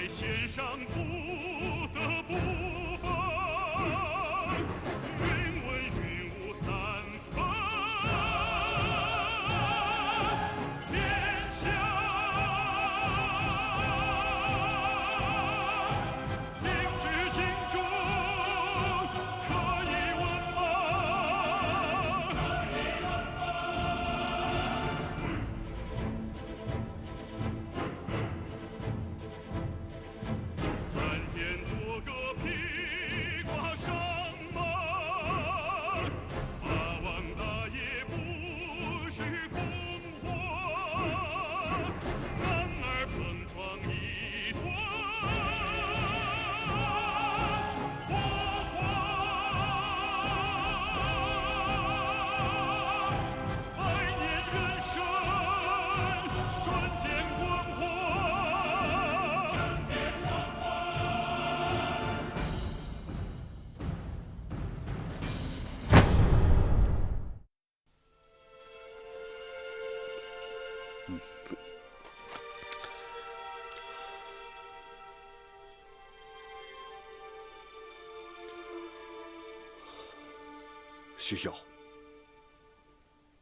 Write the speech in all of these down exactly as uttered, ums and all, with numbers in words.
献上不得不分，云文云武三分，天下定知京中可以问吗？ 看见作个披挂上马，霸王大爷不许空话，男儿碰撞一段火花。 百年人生，瞬间光华。ཞུ་ཡོད།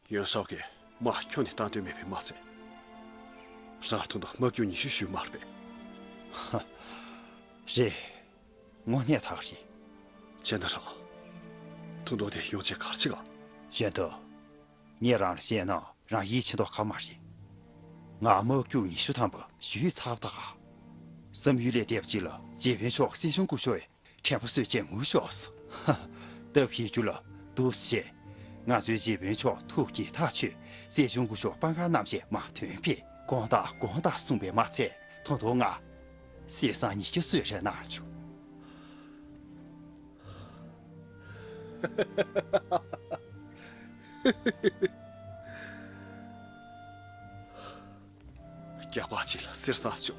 ཡོན་ཧྲའོ་གིས་དམག་ཁྱོན་ནས་བཏང་འདོད་མེད་པས་མ་ཚད། རང་ཐུག་འདུག་དམག་རྒྱུག་ཉི་ཤུ་ཞུས་མ་རེད་པས། རེད། དངོས་གནས་ཐག་རེད། ཁྱེད་ན་རང་། ཐུག་འདུག་དེ་ཡོང་ཆེད་གར་ཆེ་ག་གཞན་དུ། ངས་རང་ལ་བཤད་ན་རང་ཡིད་ཆེས་མདོག་ཁ་མ་རེད། ང་དམག་རྒྱུག་ཉི་ཤུ་ཐམ་པ་ཞུས་ཚར་བ་ད་ག་བསམ་ཡུལ་ལས་འདས་པ་ཅིག་ལ་རྗེ་དཔོན་མཆོག་སྲིད་གཞུང་སྐུ་ཞབས་དྲན་པ་གསོས་བྱས་ངུ་ཤོག་སོ། ཧ། སྟབས་ཡག་རྒྱུ་ལ་འདུག་སེ་བྱས། ང་ཚོའི་རྗེ་དཔོན་མཆོག་ཐུགས་དགྱེས་ཐག་ཆོད། སྲིད་གཞུང་སྐུ་ཞབས་སྤང་ཁ་རྣམ་བཅས་མ་ཐོན་པས་དགོངས་དག་དགོངས་དག་གསུངས་པས་མ་ཚད་ད་དུང་ང་གསེར་སྲང་ཉིས་བརྒྱ་གསོལ་རས་གནང་བྱུང་། རྒྱ་ཕག་ཅིག་ལ་གསེར་སྲང་བཅུ།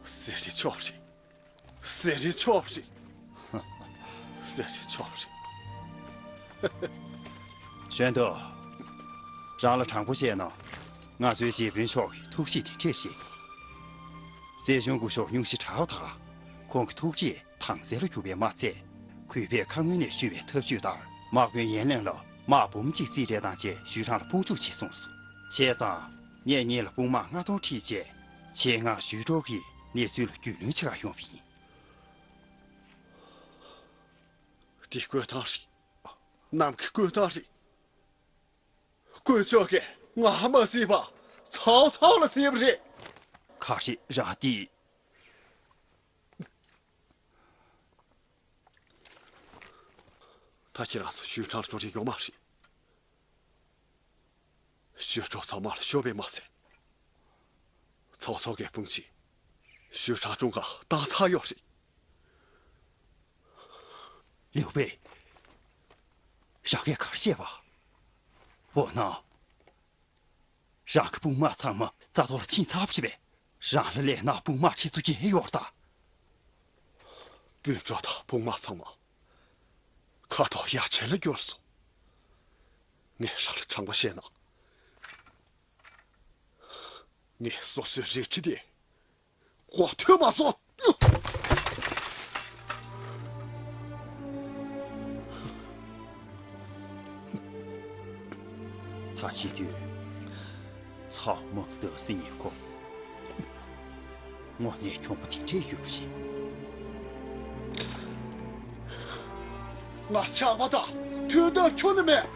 གསེར་རི་ཆོབ་རི། གསེར་རི་ཆོབ་རི། གསེར་རི་ཆོབ་རི། གཞོན་དུ། རང་ལ་དྲང་པོ་བཤད་ན། ང་ཚོའི་རྗེ་དཔོན་མཆོག་གི་ཐུགས་གཤིས་དེ་འདྲས་རེད། སྲིད་གཞུང་སྐུ་ཞབས་སྙུང་གཞི་དྲག་པ་དང་། ཁོང་གི་ཐུགས་རྗེས་དྭངས་གསལ་ལ་གྱུར་པས་མ་ཚད། གུས་པས་ཁ་སྔོན་ནས་ཞུས་པའི་ཐབས་ཇུས་ལྟར་དམག་དཔོན་ཡན་ལེང་ལ་དམག་འབུམ་གཅིག་རྩིས་སྤྲད་དང་བཅས་ཞུས་ཁྲང་ལ་དཔུང་འཇུག་བྱེད་གསུངས་སོ། བྱས་ཙང་། ངས་ངེད་ལ་དཔུང་དམག་ལྔ་སྟོང་ཁྲིད་རྗེས། ཆེད་མངགས་ཞུས་ཀྲོའུ་གིས་གནས་ཚུལ་ལ་རྒྱུས་ལོན་བྱེད་གར་ཡོང་བ་ཡིན། འདི་བསྐོས་ཐང་རེད། ནམ་མཁའི་བསྐོས་ཐང་རེད། དཀོན་མཆོག་གིས་ང་མ་གཟིགས་པ་ཚའོ་ཚའོ་ལ་གཟིགས་པ་རེད། ག་རེ་ར་འདི། ད་ཁྱེད་རང་ཚོ་ཞུས་ཁྲང་ལ་འགྲོ་རིན་ཡོད་མ་རེད། ཞུས་ཀྲོའུ་ཚང་མ་ལ་ཤོར་བས་མ་ཚད། ཚའོ་ཚའོ་གི་དཔུང་ཆེན་ཞུས་ཁྲང་དྲུང་ག་བཏང་ཚར་ཡོད་རེད། ལིའུ་པེ། རང་གིས་ག་རེ་བཤད་པ། འོ་ན། རང་གི་དཔུང་དམག་ཚང་མ་རྩ་ཐོག་ལ་ཕྱིན་ཚར་བ་རེད་པས། རང་ལ་སླེབས་ན་དཔུང་དམག་ཁྲི་ཚོ་བརྒྱད་ཡོད་རེད་ད། སྤུན་གྲོགས་དང་དཔུང་དམག་ཚང་མ་ཁ་དོག་ཡ་བྲལ་ལ་གྱུར་སོང་། ངས་རང་ལ་དྲང་པོ་བཤད་ན། ངས་སོ་སོའི་རལ་གྲི་དེ་གོ་ཐོས་མ་སོང་། ད་བྱེད་དུས། ཚའོ་མོ་ཏོ་སི་ཉེ་ཁོ། དངོས་གནས་གྱོང་པོ་དེ་འདྲས་ཡོད་པ་རེད། ང་ཆགས་པ་དང་དུས་སྟབས་ཁྱོན་ནས་མེད།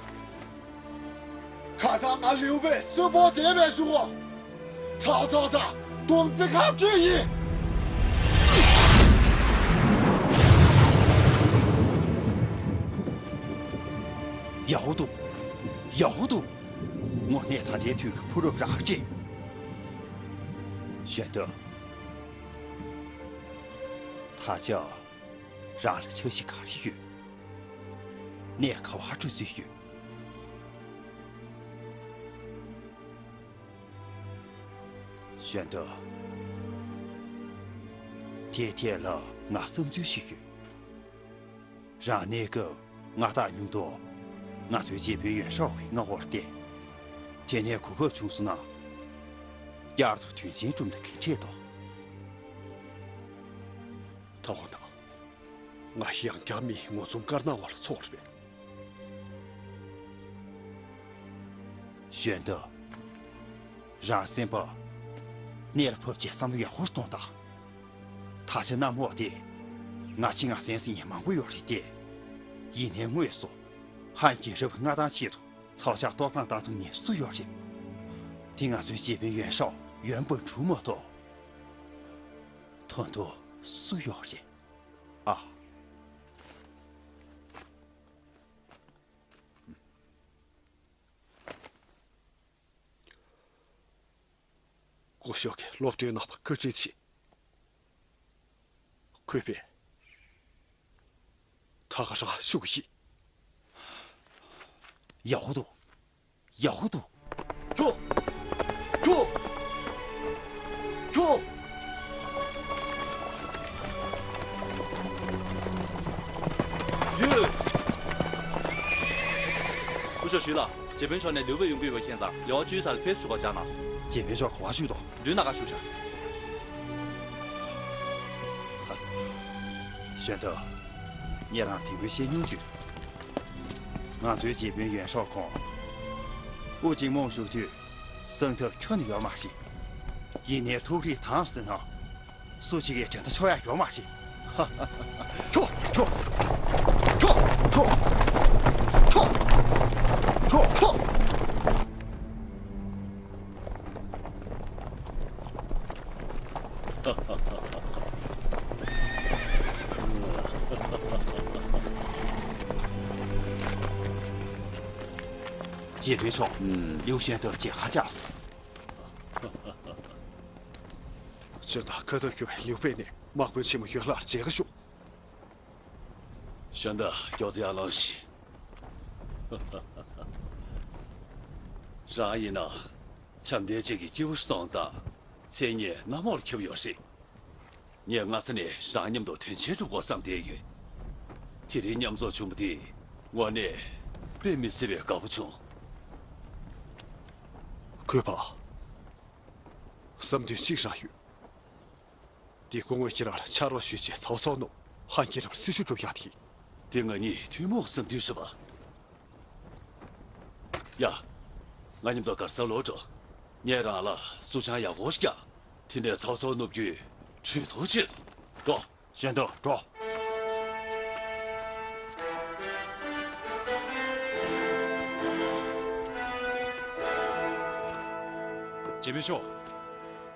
ཁ་སང་ང་ལིའུ་པེ་གསོན་པོ་བསྡད་པའི་གཞུག་གུ། ཚའོ་ཚའོ་དང་སྡོམ་རྩིས་ཁ་བྲལ་ཡིན། ཡག་པོ་འདུག་ཡག་པོ་འདུག་དངོས་གནས་ད་ལྟའི་དུས་ཀྱི་ཕུ་རབ་རང་རེད། གཞོན་དུ། ད་ཆ། རང་ལ་འཆར་གཞི་ག་རེ་ཡོད། གནས་ག་བར་འགྲོ་རྩིས་ཡོད། གཞོན་དུ། དེའི་ཐད་ལ་ང་བསམ་ཚུལ་ཞིག་ཡོད། རང་གནས་སྐབས་མངའ་བདག་མཉམ་དུ་ང་ཚོའི་རྗེ་དཔོན་ཡོན་ཧྲའོ་གི་མངའ་འོག་ལ་བསྡད། དེ་ནས་གོ་སྐབས་བྱུང་སོང་ན། བསྐྱར་དུ་དོན་ཆེན་སྒྲུབ་ན་ག་འདྲས་འདུག། ད་འོ་ན། ང་ཡང་བསྐྱར་མིའི་ངོ་ཚུམ་བཀར་གནང་བ་ལ་ཚོར་བས། གཞོན་དུ། རང་སེམས་པ་གནས་ལ་ཕབ་བྱས་བསམ་བློ་ཡག་པོ་གཏོང་དང་། ད་ཆ་གནམ་འོག་དེ་ང་ཆེ་ང་གསན་ཟིན་མཁན་མང་པོ་ཡོད་རེད་དེ། ཡིན་ནའི་དངོས་སུ་ཧན་གྱི་རབ་མངའ་ཐང་ཆེད་དུ་ཚོགས་ཞག་གཏོར་བརླག་བཏང་ཐུབ་མཁན་སུ་ཡོད་རེད། དེ་ང་ཚོའི་རྗེ་དཔོན་ཡོན་ཧྲའོ་ཡོན་པན་ཀྲུའུ་མ་གཏོགས། དོན་དུ་སུ་ཡོད་རེད་ཨ། སྐུ་ཞབས་ཀྱིས་སློབ་སྟོན་གནང་བར་བཀའ་དྲིན་ཆེ། གུས་པས། ད་ག་རང་ཤུགས་ཡིན། ཡག་པོ་འདུག། ཡག་པོ་འདུག། ཁྱོ། ཁྱོ། ཁྱོ། ཡོད། སྐུ་ཞབས་ཞུས་ལགས། རྗེ་དཔོན་མཆོག་ནས་ལིའུ་པེ་ཡོང་གི་ཡོད་པ་མཁྱེན་ཙང་ལེའུ་བཅུའི་ཚར་ཕེབས་ཞུ་བར་བཅར་གནང་སོང་། རྗེ་དཔོན་མཆོག་ག་པར་བཞུགས་འདུག། མདུན་ན་ག་བཞུགས་ཤག། གཞོན་དུ། ངེད་རང་དེ་སྔོན་བཤད་མྱོང་དུས། ང་ཚོའི་རྗེ་དཔོན་ཡོན་ཧྲའོ་ཁོང་དབུ་ཅིང་མོང་བཞུགས་དུས་གསང་ཐབས་ཁྱོན་ནས་ཡོད་མ་རེད། ཡིན་ནའི་ཐུགས་རིག་དྭངས་ཟིན་ན། སུ་གཅིག་གིས་འགྲན་ཟླ་ཆོག་ཡ་ཡོད་མ་རེད། ཁྱོ། ཁྱོ། ཁྱོ། ཁྱོ། ཁྱོ། ཁྱོ། ཁྱོ། རྗེ་དཔོན་མཆོག། ཨུམ། ལིའུ་གཞོན་དུ་མཇལ་ཁ་བཅར་སོང་། གཞོན་དུ་ཁ་ཐུག་གྱུར་བའི་ལིའུ་པེ་ནས་དམག་དཔོན་ཆེན་མོ་ཡོན་ལགས་མཇལ་ཁ་ཞུ། གཞོན་དུ་མགྱོགས་ཙམ་ཡར་ལངས་ཤིག། རང་ཡིན་ན་བྱམས་ལྡན་ཅན་གྱི་སྐྱེས་བུ་སོང་ཙང་མཚན་སྙན་གནམ་འོག་ལ་ཁྱབ་ཡོད་རེད། ངས་སྔ་ས་ནས་རང་མཉམ་དུ་དོན་ཆེན་སྒྲུབ་དགོས་བསམ་བསྡད་ཡོད། དེ་རིང་མཉམ་འཛོམས་བྱུང་བ་དེ་དངོས་གནས་དཔེ་མི་སྲིད་པའི་དགའ་པོ་བྱུང་། གུས་པ། བསམ་འདུན་གཅིག་རང་ཡོད། འདི་སྐུ་ངོས་ཁྱེད་རང་ལ་ཕྱག་རོགས་ཞུས་བྱས་ཚོགས་གཙོ་ནོ་ཧན་གྱི་རབ་སྲི་ཞུ་སྒྲུབ་ཡག་དེ་ཡིན། དེ་ང་གཉིས་ཐུན་མོང་བསམ་འདུན་ཞུ་བ། ཡ། ང་མཉམ་དུ་གར་སར་ལོག་འགྲོ། ངས་རང་ལ་བསུ་ཆང་ཡག་པོ་ཞིག་བརྒྱབ། དེ་ནས་ཚོགས་གཙོ་ནུབ་རྒྱུའི་གྲོས་ཐོག་ཆེད་དུ་འགྲོ། གཞན་དུ་འགྲོ། རྗེ་མི་ཆོག།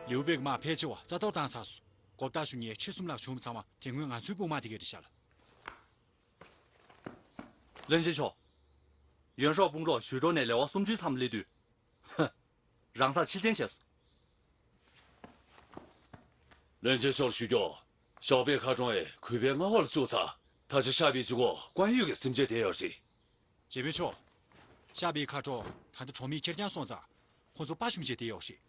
ལིའུ་པེ་གི་དམག་ཕལ་ཆེ་བ་རྩ་གཏོར་བཏང་ཚར་སོང་། གོ་བརྡ་ཞུ་མཁན་ཁྲི་གསུམ་ལྷག་བྱུང་བ་ཚང་མ་དེ་སྔོན་ང་ཚོའི་དཔུང་དམག་དེ་གས་རེད་ཤག་ལ། བློན་ཆེན་མཆོག། ཡོན་ཧྲོ་དཔུང་རོགས་ཞུས་ཀྲོའུ་ནས་ལེ་དབར་སུམ་ཅུའི་མཚམས་སླེབས་དུས། ཧ། རང་སར་ཕྱིར་འཐེན་བྱས་སོང་། བློན་ཆེན་མཆོག་ལ་ཞུ་རྒྱུ། ཞའོ་པེ་མཁར་གྲོང་བས་གུས་པའི་མངའ་འོག་ལ་བཅུག་ཚར། ད་ཆ་ཤ་པའི་གཅུང་པོ་ཀུན་ཡུས་ཀྱིས་སེམས་ཅན་བསྡད་ཡོད་རེད། རྗེ་མི་ཆོག། ཤ་པའི་མཁར་གྲོང་ད་ལྟ་གྲོང་མིས་ཁེར་རྐྱང་སོང་ཙང་། ཁོ་ཚོ་དཔའ་ཞུམ་བྱས་བསྡད་ཡོད་རེད།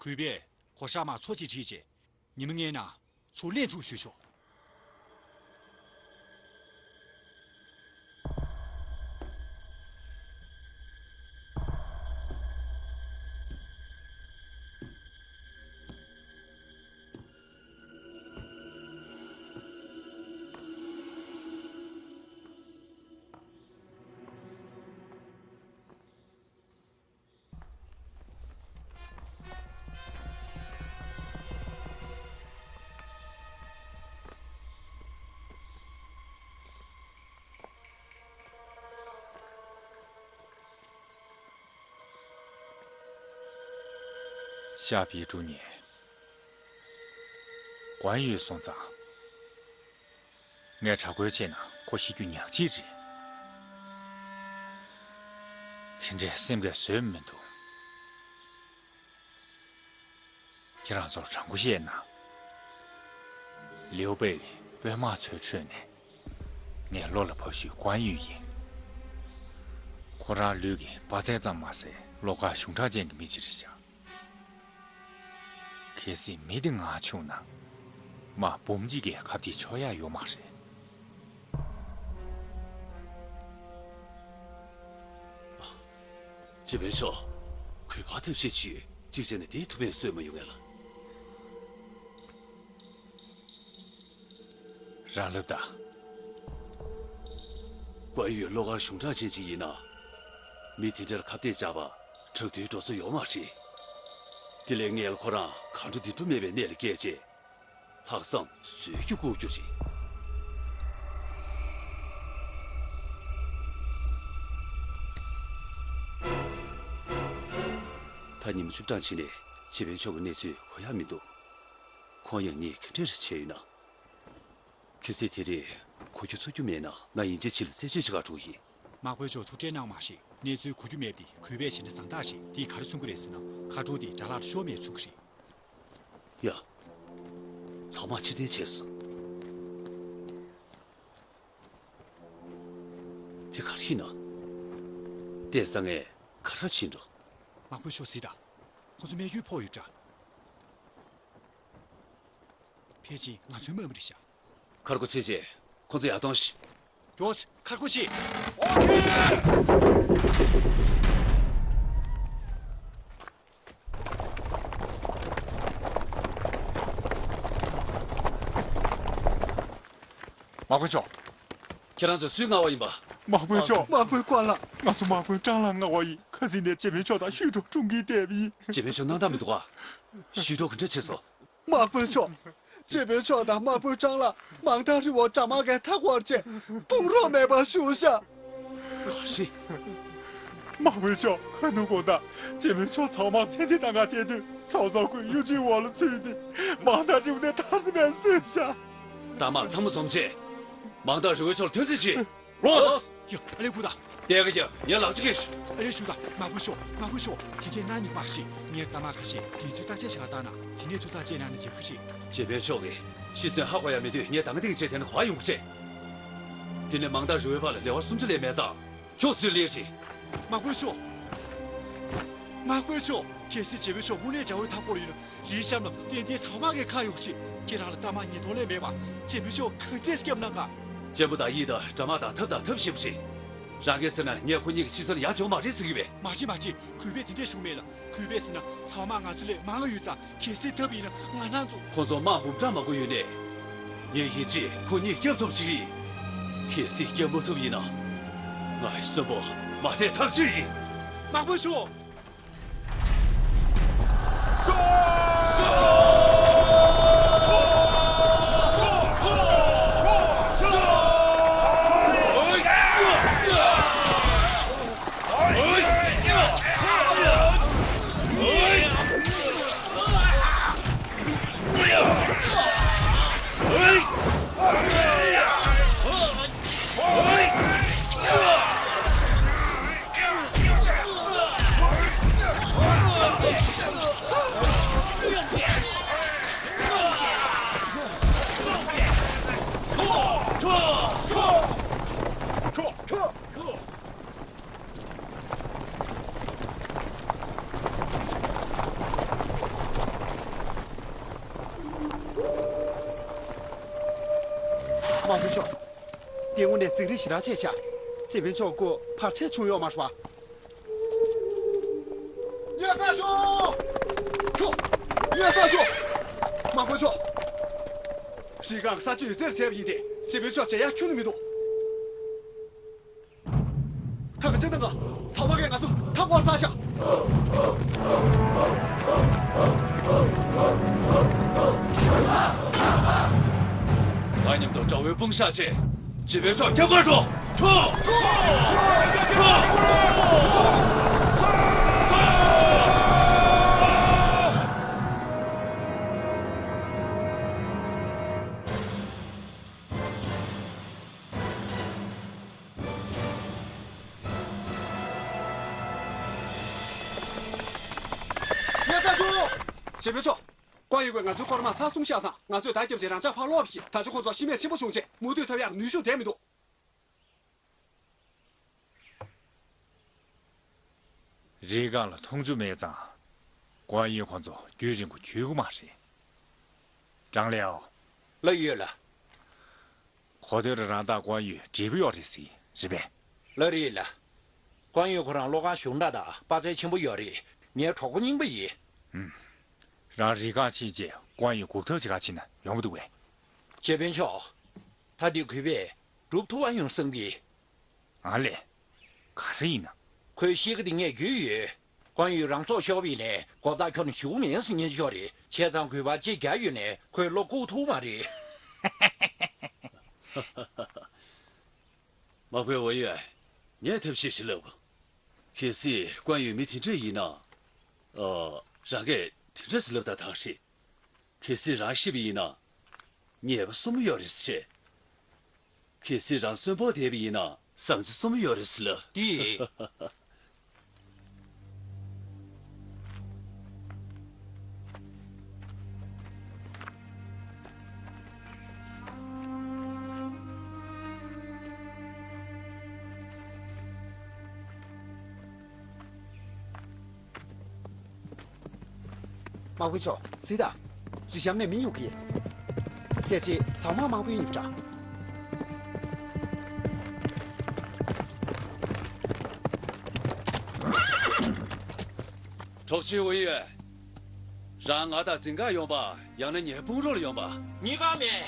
གུས་པས་གོ་ཧྲ་དམག་ཚོ་གཅིག་ཁྲིད་བྱས། ཉི་མ་ལྔའི་ནང་ཚུར་ལེན་ཐུབ་ཞུས་ཆོག། ཤ་པའི་གྲོང་ནས་ཀུན་ཡུས་སོང་ཙང་། ངས་དྲག་རྒོལ་བྱས་ན་ཁོ་ཤི་རྒྱུ་ཉག་གཅིག་རེད། དེ་འདྲས་སེམས་ཀྱིས་བཟོད་མི་འདུག། ཁྱེད་རང་ཚོར་དྲང་པོ་བཤད་ན། ལིའུ་པེ་ཡི་དཔོན་དམག་ཚོའི་ཁྲོད་ནས་ངས་བློ་ལ་བབས་ཤོས་ཀུན་ཡུས་ཡིན། ཁོ་རང་ལུས་ཀྱི་དཔའ་རྩལ་ཙམ་མ་ཟད་བློ་དཀར་གཞུང་དྲང་ཅན་གྱི་མི་ཅིག་རེད་ཤག། གལ་སྲིད་མི་དེ་ངར་བྱུང་ན། དམག་འབུམ་གཅིག་གིས་ཁ་གཏད་ཆོག་ཡ་ཡོད་མ་རེད། རྗེ་དཔོན་མཆོག། གུས་པ་ཐབས་ཤེས་བྱོས། གཅིག་བྱས་ན་དེའི་ཐུག་པས་གསོད་མ་ཡོང་ངེས་ལ། རང་ལབ་དང་། ཀོན་ཡུས་བློ་དཀར་གཞུང་དྲང་ཅན་ཅིག་ཡིན་ན། མི་དེ་འདྲར་ཁ་གཏད་བཅག་པ་དྲག་རྡུལ་འགྲོ་ས་ཡོད་མ་རེད། དེ་ལས་ངས་ལ་ཁོ་རང་གང་འགྲོ་འདི་འགྲོ་མེད་པའི་གནས་ལ་བསྐྱལ་རྗེས། ལྷག་བསམ་བཟོད་རྒྱུ་བསྐུར་རྒྱུ་རེད། ད་ཉི་མ་བཅུ་གྲངས་ཕྱིན་ནས་ཅེ་བེ་མཆོག་གི་གནས་ཚུལ་གོ་ཡག་མི་འདུག་ཁོང་ཡང་ངས་ག་འདྲ་རེ་བྱས་ཡོད་ན། གལ་སྲིད་དེ་རིང་གོ་རྒྱུ་ཚོར་རྒྱུ་མེད་ན། ང་ཡིན་གཅིག་ཕྱིར་ལ་རྩད་གཅོད་བྱེད་གར་འགྲོ་གི་ཡིན། དམག་དཔོན་མཆོག་ཐུགས་ཁྲལ་གནང་མ་བྱེད། གནས་ཚུལ་གོ་རྒྱུ་མེད་པ་དེ་གུས་པས་བྱས་ན་བཟང་ཐག་རེད། དེས་ག་རེ་མཚོན་གྱི་རེད་ཟེར་ན། མཁའ་འགྲོ་དེ་དགྲ་ལྷ་ལ་ཤོར་མེད་མཚོན་གྱི་རེད། ཡ། ཚང་མ་ཕྱིར་འཐེན་བྱས་སོང་། དེ་ག་རེ་ཡིན་ན། བལྟས་ཙང་ངས་ག་རེ་བྱེད་འགྲོ། དམག་དཔོན་མཆོག་གཟིགས་དང་། ཁོ་ཚོ་རྨས་སྐྱོན་ཕོག་ཡོད་འདྲ། ཕལ་ཆེར་ང་ཚོའི་དམག་མི་རེད་ཤག་ཁར་སྒོ་ཕྱེ་རྗེས་ཁོ་ཚོ་ཡར་གཏོང་ཞིག་མགྱོགས་ཁར་སྒོ་ཕྱེ། དམག་དཔོན་མཆོག་ཁྱེད་རང་ཚོ་སུའི་མངའ་འོག་ཡིན་པ། དམག་དཔོན་མཆོག་དམག་དཔོན་ཀོན་ལགས། ང་ཚོ་དམག་དཔོན་ཀྲང་ལགས་མངའ་འོག་ཡིན། ཁ་སང་ནས་ཅེ་བེ་མཆོག་དང་ཤུས་ཀྲོའུ་ཁྲུང་གིས་བསྡད་པ་ཡིན། ཅེ་བེ་མཆོག་སྣང་དག་མི་འདུག་ག་ཤུས་ཀྲོའུ་ག་འདྲ་བྱས་སོང་། དམག་དཔོན་མཆོག་ཅེ་བེ་མཆོག་དང་དམག་དཔོན་ཀྲང་ལགས་མང་ཐང་རི་བོ་དགྲ་དམག་གིས་མཐའ་བསྐོར་རྗེས་གཏོང་རོགས་མེད་པར་བཞུགས་ཤག་ག་རེ། དམག་དཔོན་མཆོག་ཁ་ནུབ་དགོང་དག་ཅེ་བེ་མཆོག་ཚང་མ་མཚན་ཐིག་གཏོང་ག་ཐད་དུས་ཚོགས་གཙོ་ཁོས་གཡུ་ཇའི་འོག་ལ་ཚུད་དེ་མང་ཐང་རི་བོ་ནས་ཐར་ས་མེད་བཟོས་ཤག་དམག་ཚང་མ་འཛོམས་རྗེས་མང་ཐང་རི་བོའི་ཕྱོགས་ལ་ཐོན་རྩིས་བྱེད། ལོས། ཡ། ཨ་ལེ་ཁུ་ད། ལྟས་ཀ་ཡ། ངས་ལག་ཆ་ཁྱེར་ཤོག་ཨ་ལེ་ཞུ་ད། དམག་དཔོན་ཤོག་དམག་དཔོན་ཤོག་དེ་འདྲའི་གནང་ཉིག་མ་ཤེས། ངས་ལྟ་མ་ཁ་ཤས་ཕན་ཚུན་བརྟག་དཔྱད་བྱེད་ག་བཏང་ན་དེ་ནས་ཐུགས་ཐག་བཅད་གནང་ན་ཡག་གི་ཤེས། ཅེ་བེ་མཆོག་གིས་ཤི་གསོན་ཧ་གོ་ཡ་མེད་དུས་ངས་ད་ག་ཏིང་བྱས་དེ་ནས་གོ་ཡོང་གི་རེད། དེ་ནས་མང་ཐང་རི་བོའི་བར་ལ་ལེ་དབར་སུམ་ཅུ་ལས་མེད་ཙང་། ཁྱོད་སུས་ལས་རེད། དམག་དཔོན་མཆོག་དམག་དཔོན་མཆོག་གལ་སྲིད་ཅེ་བེ་མཆོག་དངོས་གནས་དགྲ་བོའི་མཐའ་བསྐོར་ཡོད་ན། རིའི་གཤམ་ལ་ཏན་ཏན་ཚང་མ་གི་ཁ་ཡོད་ཅིག་ཁྱེད་རང་ལ་ལྟ་མ་ཉིས་སྟོང་ལས་མེད་པ་ཅེ་བེ་མཆོག་ག་འདྲས་སྐྱབས་གནང་ག་གཅེན་པོ་དང་ཡིད་དང་དགྲ་དམག་དང་ཐབས་དང་ཐབས་ཤེས་པ་ཞིག་རང་གིས་ཟེར་ན་ངས་ཁོ་གཉིས་ཀྱི་ཕྱི་སོ་ལ་ཡ་བྱེད་པ་མ་རེད་ཟེར་གྱི་བས། མ་བྱེད་མ་བྱེད། གུས་པས་དེ་འདྲས་ཞུ་མེད་ལ། གུས་པས་ཟེར་ན་ཚང་མ་ང་ཚོ་ལས་མང་ང་ཡོད་ཙང་གལ་སྲིད་ཐབས་ཡིན་ན་ང་རང་ཚོ། ཁོ་ཚོ་དམག་འབུམ་ཕྲག་མང་པོ་ཡོད་ནས། ངས་ཡིན་གཅིག་ཁོ་གཉིས་སྐྱབས་ཐུབ་ཅིག་ཡིན། གལ་སྲིད་སྐྱབས་མ་ཐུབ་ཡིན་ན། ང་ཡི་གསོན་པོ་མ་ཐེག་ཐག་ཆོད་ཡིན། དམག་དཔོན་ཤོག་དམག་དཔོན་མཆོག་དེ་དངོས་གནས་རྫིག་རིགས་ཞེ་དྲག་ཆེ་ཤག་ཅེ་བེ་མཆོག་སྐུ་བར་ཆད་བྱུང་ཡོད་མ་རེད་པ། ཡ་ས་ཤོ། ཁྱོ། ཡ་ས་ཤོ། དམག་དཔོན་མཆོག་རི་སྒང་གི་ས་ཆ་ཡོད་ཚད་བཙལ་བ་ཡིན་ཏེ་ཅེ་བེ་མཆོག་མཇལ་ཡ་ཁྱོན་ནས་མི་འདུག་ད་ག་འདྲ་གནང་ག་ཚང་མ་གིས་ང་ཚོ་མཐའ་བསྐོར་ཚར་ཤག་ང་མཉམ་དུ་དགྲ་བོའི་དཔུང་བཞག་ཆེད་ཅེ་བེ་མཆོག་སྐྱབས་མགོན་འགྲོ། ཁྱོ། ཁྱོ། ཡ་ས་ཤོ། ཅེ་བེ་མཆོག་ཀོན་ཡུས་ཀྱིས་ང་ཚོའི་སྐོར་མ་ཚར་གསུངས་བཞག་ཙང་ང་ཚོས་ད་སྐྱབས་རྗེས་རང་འཇགས་ཕར་ལོག་པ་ཡིན། ད་ཆ་ཁོ་ཚོ་ཤི་རྨས་ཆེན་པོ་བྱུང་རྗེས་མུ་མཐུད་ཐུབ་ཡག་ནུས་ཤུགས་ལྡན་མི་འདུག་རི་སྒང་ལ་མཐོང་ཆུ་མེད་ཙང་། ཀོན་ཡུས་ཁོང་ཚོ་རྒྱུན་རིང་པོ་འགྱོ་གི་མ་རེད། ཀྲང་ལེའོ། ལགས་ཡོད་ལགས། གོ་ཐོས་རང་དང་ཀོན་ཡུས་འབྲེལ་བ་ཡོད་རེད་ཟེར་རེད་པས། ལགས་རེད་ལགས། ཀོན་ཡུས་ཁོ་རང་བློ་ཁོག་གཞུང་དྲང་དང་དཔའ་རྩལ་ཆེན་པོ་ཡོད་རེད། ངའི་གྲོགས་པོ་རྙིང་པ་ཡིན། རང་རི་སྒང་ཕྱིན་རྗེས་ཀོང་ཡུས་འགུག་ཐབས་བྱེད་ག་ཕྱིན་ན་ཡོང་གི་འདུག་པས། ཇེ་དཔོན་མཆོག་ད་འདི་གུས་པས་སྒྲུབ་ཐུབ་པ་ཡོང་བསམ་གི། ཨ་ལས། ག་རེ་ཡིན་ན། ཁོས་བཤད་ཀྱི་འདི་ངས་རྒྱུས་ཡོད། ཀོང་ཡུས་རང་སྲོག་ཤོར་བ་ཡིན་ནའི་གོ་བརྡ་ཁྱོན་ནས་ཞུ་གི་མིན་ཟེར་སྙན་ཞུ་ཞོག་རེད། བྱས་ཙང་གུས་པ་གཅིག་རྒྱག་ཡོད་ནའི་ཁོས་བློ་བཀུག་ཐུབ་མ་རེད། མ་དགོས་འོ་ཡོད། ངས་ཐབས་ཤེས་ཤིག་ལབ་གོ། གལ་སྲིད་ཀོང་ཡུས་མི་དེ་འདྲ་ཡིན་ན། ཨ། རང་གིས་དེ་འདྲ་ཟེར་ལབ་ད་ཐང་ཧྲི། གལ་སྲིད་རང་ཤི་བ་ཡིན་ན། ཉེས་པ་གསུམ་ཡོད་རེད་ཟེར། གལ་སྲིད་རང་གསོན་པོ་བསྡད་པ་ཡིན་ན། བཟང་ཚུལ་གསུམ་ཡོད་རེད་ཟེར་ལབ། འདི། དམག་དཔོན་མཆོག་གཟིགས་དང་། རི་གཤམ་ནས་མི་ཡོང་གི། ཕལ་ཆེར་ཚང་མ་དམག་དཔོན་ཡིན་འདྲ། གྲོགས་ཆེ་འོ་ཡོད། རང་ང་དང་འཛིང་ག་ཡོང་པ། ཡང་ན་ངའི་དཔུང་རོགས་ལ་ཡོང་པ། གཉིས་ཀ་མེད།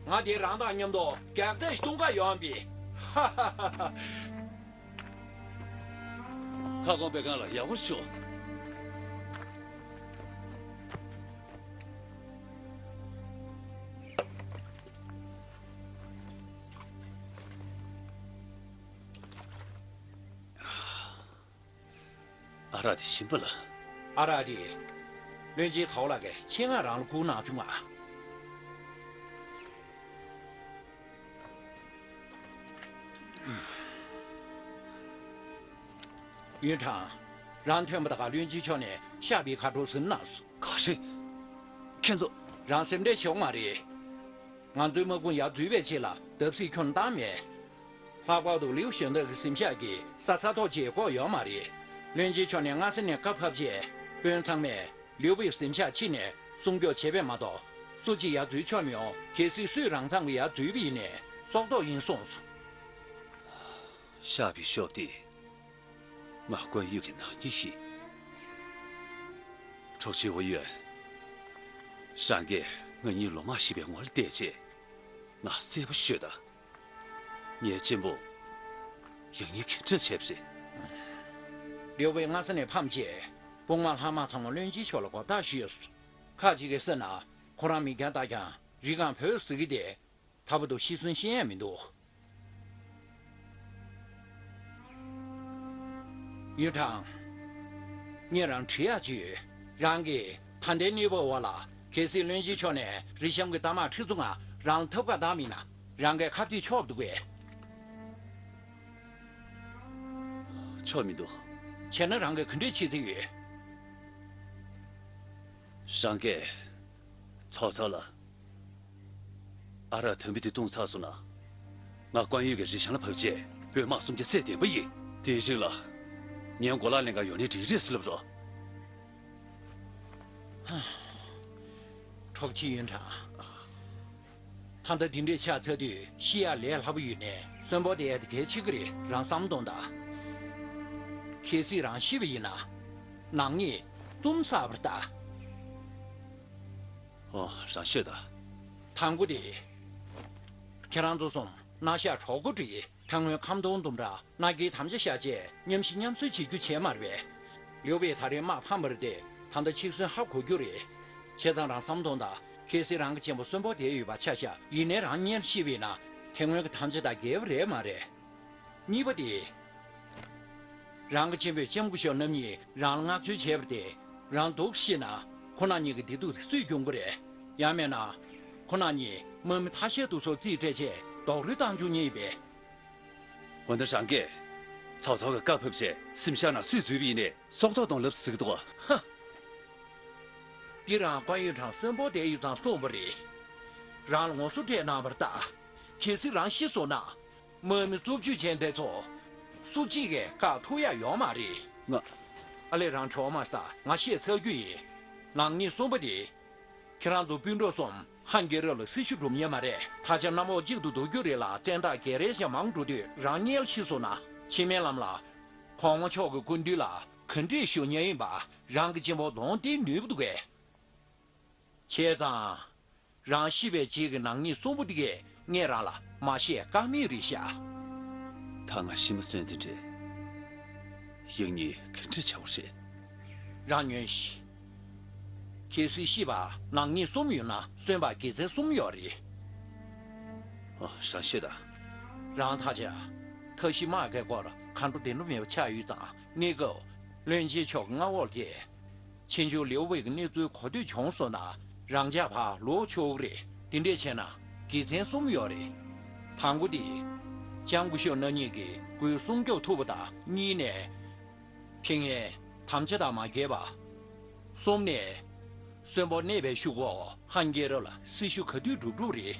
ང་དེ་རང་དང་མཉམ་དུ་རྒྱག་རྟ་ཞིག་བཏུང་ག་ཡོང་པས། ཧ་ཧ་ཧ་ཧ། ཁ་སྐོང་པའི་སྒང་ལ་ཡག་པོ་ཞུ། ཨ་རག་དེ་ཞིམ་པ་ལ། ཨ་རག་དེ། བློན་ཆེན་ཐའོ་ལགས་ཀྱིས་ཆེད་མངགས་རང་ལ་བསྐུར་གནང་བྱུང་ང་། ཡུན་ཀྲང་། རང་ཐོན་པ་དང་བློན་ཆེན་མཆོག་ནས་ཤ་བའི་ཁ་དྲོ་ཟིན་གནང་སོང་། ག་རེ། ཁྱེད་ཚོ། རང་སེམས་ཁྲལ་བྱེད་དགོས་མ་རེད། ང་ཚོའི་དམག་དཔུང་ཡར་འཛུལ་བའི་ཆེད་ལ་བརྡབ་གསིག་ཁྱོན་བཏང་མེད། ལྷག་པར་དུ་ལིའུ་ཞོན་ཏོག་གི་གཟིམ་ཤག་གི་ས་ས་ཐོག་ཅིག་བཀོག་ཡོད་མ་རེད། བློན་ཆེན་མཆོག་ནས་སྔ་ས་ནས་བཀའ་ཕབ་རྗེས་དཔོན་ཚང་མས་ལིའུ་པེའི་གཟིམ་ཤག་ཕྱི་ནས་སྲུང་སྐྱོབ་བྱས་པས་མ་གཏོགས་སུ་གཅིག་ཡར་འཛུལ་ཆོག་མི་ཡོང་། གལ་སྲིད་སུས་རང་མཚང་གི་ཡར་འཛུལ་བ་ཡིན་ནའི་སྲོག་ཐོག་ཡིན་གསུངས་སོང་། ཤ་བའི་ཤོབ་དེ། ང་ཀོན་ཡུས་ཀྱི་ནག་ཉེས་ཤིག་གྲོགས་ཆེ་འོ་ཡོད། རང་གིས་ང་གཉིས་ལོ་མང་ཤི་བའི་ངོ་ལ་བལྟས་རྗེས། ང་གསལ་པོ་ཤོད་ད། ངའི་གཅེན་པོ། ཡང་སྙིང་གི་འདྲ་བྱས་པ་རེད། ལིའུ་པེ་སྔ་ས་ནས་ཕམ་རྗེས། དཔུང་དམག་ལྷག་དམག་ཚང་མ་བློན་ཆེན་མཆོག་ལ་གོ་བརྡ་ཞུས་སོང་། ཁ་ཅིག་གིས་བསམ་ན། ཁོ་རང་མིང་རྐྱང་བཏགས་ཀྱང་རི་སྒང་བོད་ཟེར་གི་དེ། ད་བར་དུ་ཤི་གསོན་ཤེས་ཡ་མི་འདུག་ཡུན་ཀྲང་། ངས་རང་དྲི་ཡག་ཅིག་ཡོད། རང་གིས་ད་ལྟའི་གནས་བབ་འོག་ལ་གལ་སྲིད་བློན་ཆེན་མཆོག་ནས་རི་གཤམ་གྱི་རྟ་དམག་ཁྲི་ཚོ་ལྔ་རང་ལ་ཐབས་ཀ་བཏང་མིན་ན་རང་གིས་ཁ་གཏད་ཆོག་འདུག་གས། ཆོག་མི་འདུག་བྱས་ན་རང་གིས་ག་འདྲས་བྱེད་རྩིས་ཡོད། རང་གིས་ཚའོ་ཚའོ་ལ། ཨ་རག་དམ་བི་དེ་བཏུང་ཚར་སོང་ན། ང་ཀོན་ཡུས་ཀྱི་རི་གཤམ་ལ་བབས་རྗེས་དཔོན་དམག་སུམ་བརྒྱ་རྩེ་བདེ་པོ་ཡིན། དེའི་རིང་ལ། ངའི་གོ་ལག་ལེན་ག་ཡོང་ནའི་འགྲིག་རེད་ཟེར་ལབ་རོགས། གྲོགས་ཆེ་ཡུན་ཀྲང་། ད་ལྟ་འདི་འདྲས་ཆགས་ཚར་དུས་ཤི་ཡ་ལས་སླ་པོ་ཡོད་ནའི་གསོན་པོ་བསྡད་ཡ་དེ་གལ་ཆེ་གི་རེད། རང་བསམ་གཏོང་དང་། གལ་སྲིད་རང་ཤི་བ་ཡིན་ན། ནག་ཉེས་གསུམ་བསགས་པར་ལྟ། ཨོ། རང་ཤོད་ད། དང་པོ་དེ། ཁྱེད་རང་ཚོ་གསུམ་སྣ་ཤག་གྲོགས་པོ་བསྒྲིགས། ད་སྔོན་ཁམ་སྡོང་དུམ་གྲ་མནའ་སྐྱེལ་དམ་བཅའ་བཞག་རྗེས་མཉམ་ཤི་མཉམ་གསོན་བྱེད་རྒྱུ་བྱས་མ་རེད་པས། ལིའུ་པེ་ད་རེས་དམག་ཕམ་པ་རེད་དེ། ད་ལྟ་འཆི་གསོན་ཧ་གོ་རྒྱུ་རེད། བྱས་ཙང་རང་བསམ་གཏོང་དང་། གལ་སྲིད་རང་གི་གཅེན་པོ་གསོན་པོ་བསྡད་ཡོད་པ་ཆ་བཞག་ཡིན་ནའི་རང་མཉེལ་ཤི་བས་ན། དེ་སྔོན་གྱི་དམ་བཅའ་དང་འགལ་བ་རེད་མ་རེད། གཉིས་པ་དེ། རང་གི་གཅེན་པོས་ལྕམ་སྐུ་ཞབས་རྣམ་གཉིས་རང་ལ་མངགས་བཅོལ་བྱས་པ་རེད་དེ། རང་སྡུག་ཤི་ན། ཁོ་རང་གཉིས་ཀྱི་བདེ་སྡུག་དེ་སུས་སྐྱོང་གི་རེད། ཡང་མིན་ན། ཁོ་རང་གཉིས་དམག་མི་ཐ་ཤལ་དུ་སོགས་རྩིས་སྤྲད་བྱས་རྡོག་རོལ་བཏང་བཅུག་མཁན་ཡིན་པས། འོན་ཏེ་རང་གིས། ཚའོ་ཚའོ་གི་བཀའ་ཕབ་བྱས་གཟིམ་ཤག་ནང་སུས་འཛུལ་བ་ཡིན་ནའི་སྲོག་ཐོག་གཏོང་ལབ་ཟེར་གི་འདུག་ག་ཧ། འདི་རང་ཀོང་ཡུས་ཀྲང་གསོན་པོ་བསྡད་ཡོད་ཙང་གསུངས་པ་རེད། རང་ལ་ངོ་སོ་སྤྲད་གནང་བར་ལྟ། གལ་སྲིད་རང་ཤི་སོང་ན། དམག་མི་རྩུབ་སྤྱོད་ཅན་དེ་ཚོ། སུ་གཅིག་གིས་བཀག་ཐུབ་ཡ་ཡོད་མ་རེད། ང་། ཨ་ལས། རང་བྲེལ་བ་མ་ཟ། ང་བཤད་ཚར་རྒྱུ་ཡིན། ནག་ཉེས་གསུམ་པ་དེ། ཁྱེད་རང་ཚོ་སྤུན་གྲོགས་གསུམ། ཧན་རྒྱལ་རབས་ལ་སྲི་ཞུ་སྒྲུབ་ཉན་མ་རེད། ད་ཆ་གནམ་འོག་གཅིག་ཏུ་ལྡོག་རྒྱུ་རེད་ལ། བཙན་བདག་རྒྱལ་རབས་ཤིག་མང་འགྲོ་དུས་རང་ཉལ་ཤི་སོང་ན། ཕྱི་མའི་ལམ་ལ་གོང་མ་མཆོག་གི་སྐུ་མདུན་ལ་ག་འདྲས་ཞུ་ཉན་ཡིན་པ་རང་གི་གཅེན་པོ་གདོང་བསྟན་ནུས་པ་འདུག་གས། བྱས་ཙང་། རང་ཤི་བའི་རྗེས་ཀྱི་ནག་ཉེས་གསུམ་པོ་འདི་གས་ངས་རང་ལ་མ་བཤད་ཀ་མེད་རེད་ཤག། ད་ང་ཤི་མ་གསོན་དེ་འདྲས། ཡང་སྙིང་ག་འདྲས་ཆེ་བོ་རེད། རང་ཉོན་ཞིག། གལ་སྲིད་ཤི་བ་ནག་ཉེས་གསུམ་ཡོད་ན་གསོན་པ་དགེ་མཚན་གསུམ་ཡོད་རེད། ཨ། རང་ཤོད་དང་། རང་ཐག་བཅད། ཐབས་ཤེས་དམག་གི་སྐོར་གང་འགྲོ་བདེ་འགྲོ་མེད་པ་ཆགས་ཡོད་ཙང་། གནས་སྐབས་བློན་ཆེན་མཆོག་གི་མངའ་འོག་ལ་སླེབས། ཆེ་ཆུང་ལིའུ་པེ་གི་གནས་ཚུལ་གོ་ཐོས་བྱུང་སོང་ན་རང་འཇགས་ཕར་ལོག་ཆོག་གི་རེད། དེ་འདྲས་བྱས་ན་དགེ་མཚན་གསུམ་ཡོད་རེད། དང་པོ་དེ། ལྕམ་སྐུ་ཞབས་རྣམ་གཉིས་ཀྱི་སྐུའི་སྲུང་སྐྱོབ་ཐུབ་པ་དང་། གཉིས་ནས། ཕན་ངེས་དམ་བཅའ་དང་མ་འགལ་བ། གསུམ་ནས། གསོན་པོ་གནས་པའི་ཤུགས་འོག་ཧན་རྒྱལ་རབས་ལ་སྲི་ཞུ་ག་དུས་འགྲུབ་འགྲུབ་རེད།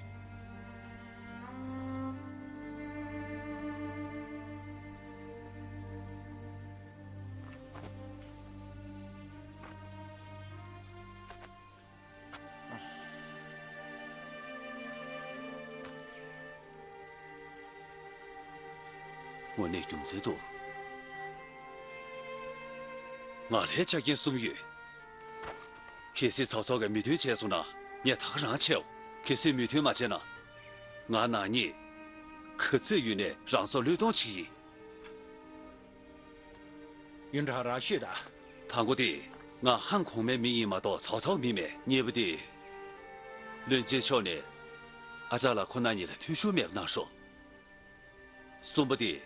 དངོས་གནས་རྒྱུ་མཚན་འདུག། ང་ལ་ཆ་རྐྱེན་གསུམ་ཡོད། གལ་སྲིད་ཚོགས་གཙོ་གིས་མོས་མཐུན་བྱས་སོང་ན་ངས་ད་ག་རང་ཆེའོ། གལ་སྲིད་མོས་མཐུན་མ་བྱས་ན། ང་ནག་ཉེས་ག་ཚོད་ཡོད་ནའི་རང་སྲོག་བློས་གཏོང་བྱེད་ཀྱི་ཡིན། ཡོན་ཀྲང་རང་ཤོད་དང་། དང་པོ་དེ། ང་ཧན་གོང་མའི་མི་ཡིན་མ་གཏོགས་ཚོགས་གཙོའི་མི་མིན། གཉིས་པ་དེ། བློན་ཆེན་མཆོག་ནས་ཨ་ཅག་ལགས་ཁོ་ན་ཉིད་ལ་འཐུས་ཤོར་མེད་པ་གནང་རོགས། གསུམ་པ་དེ།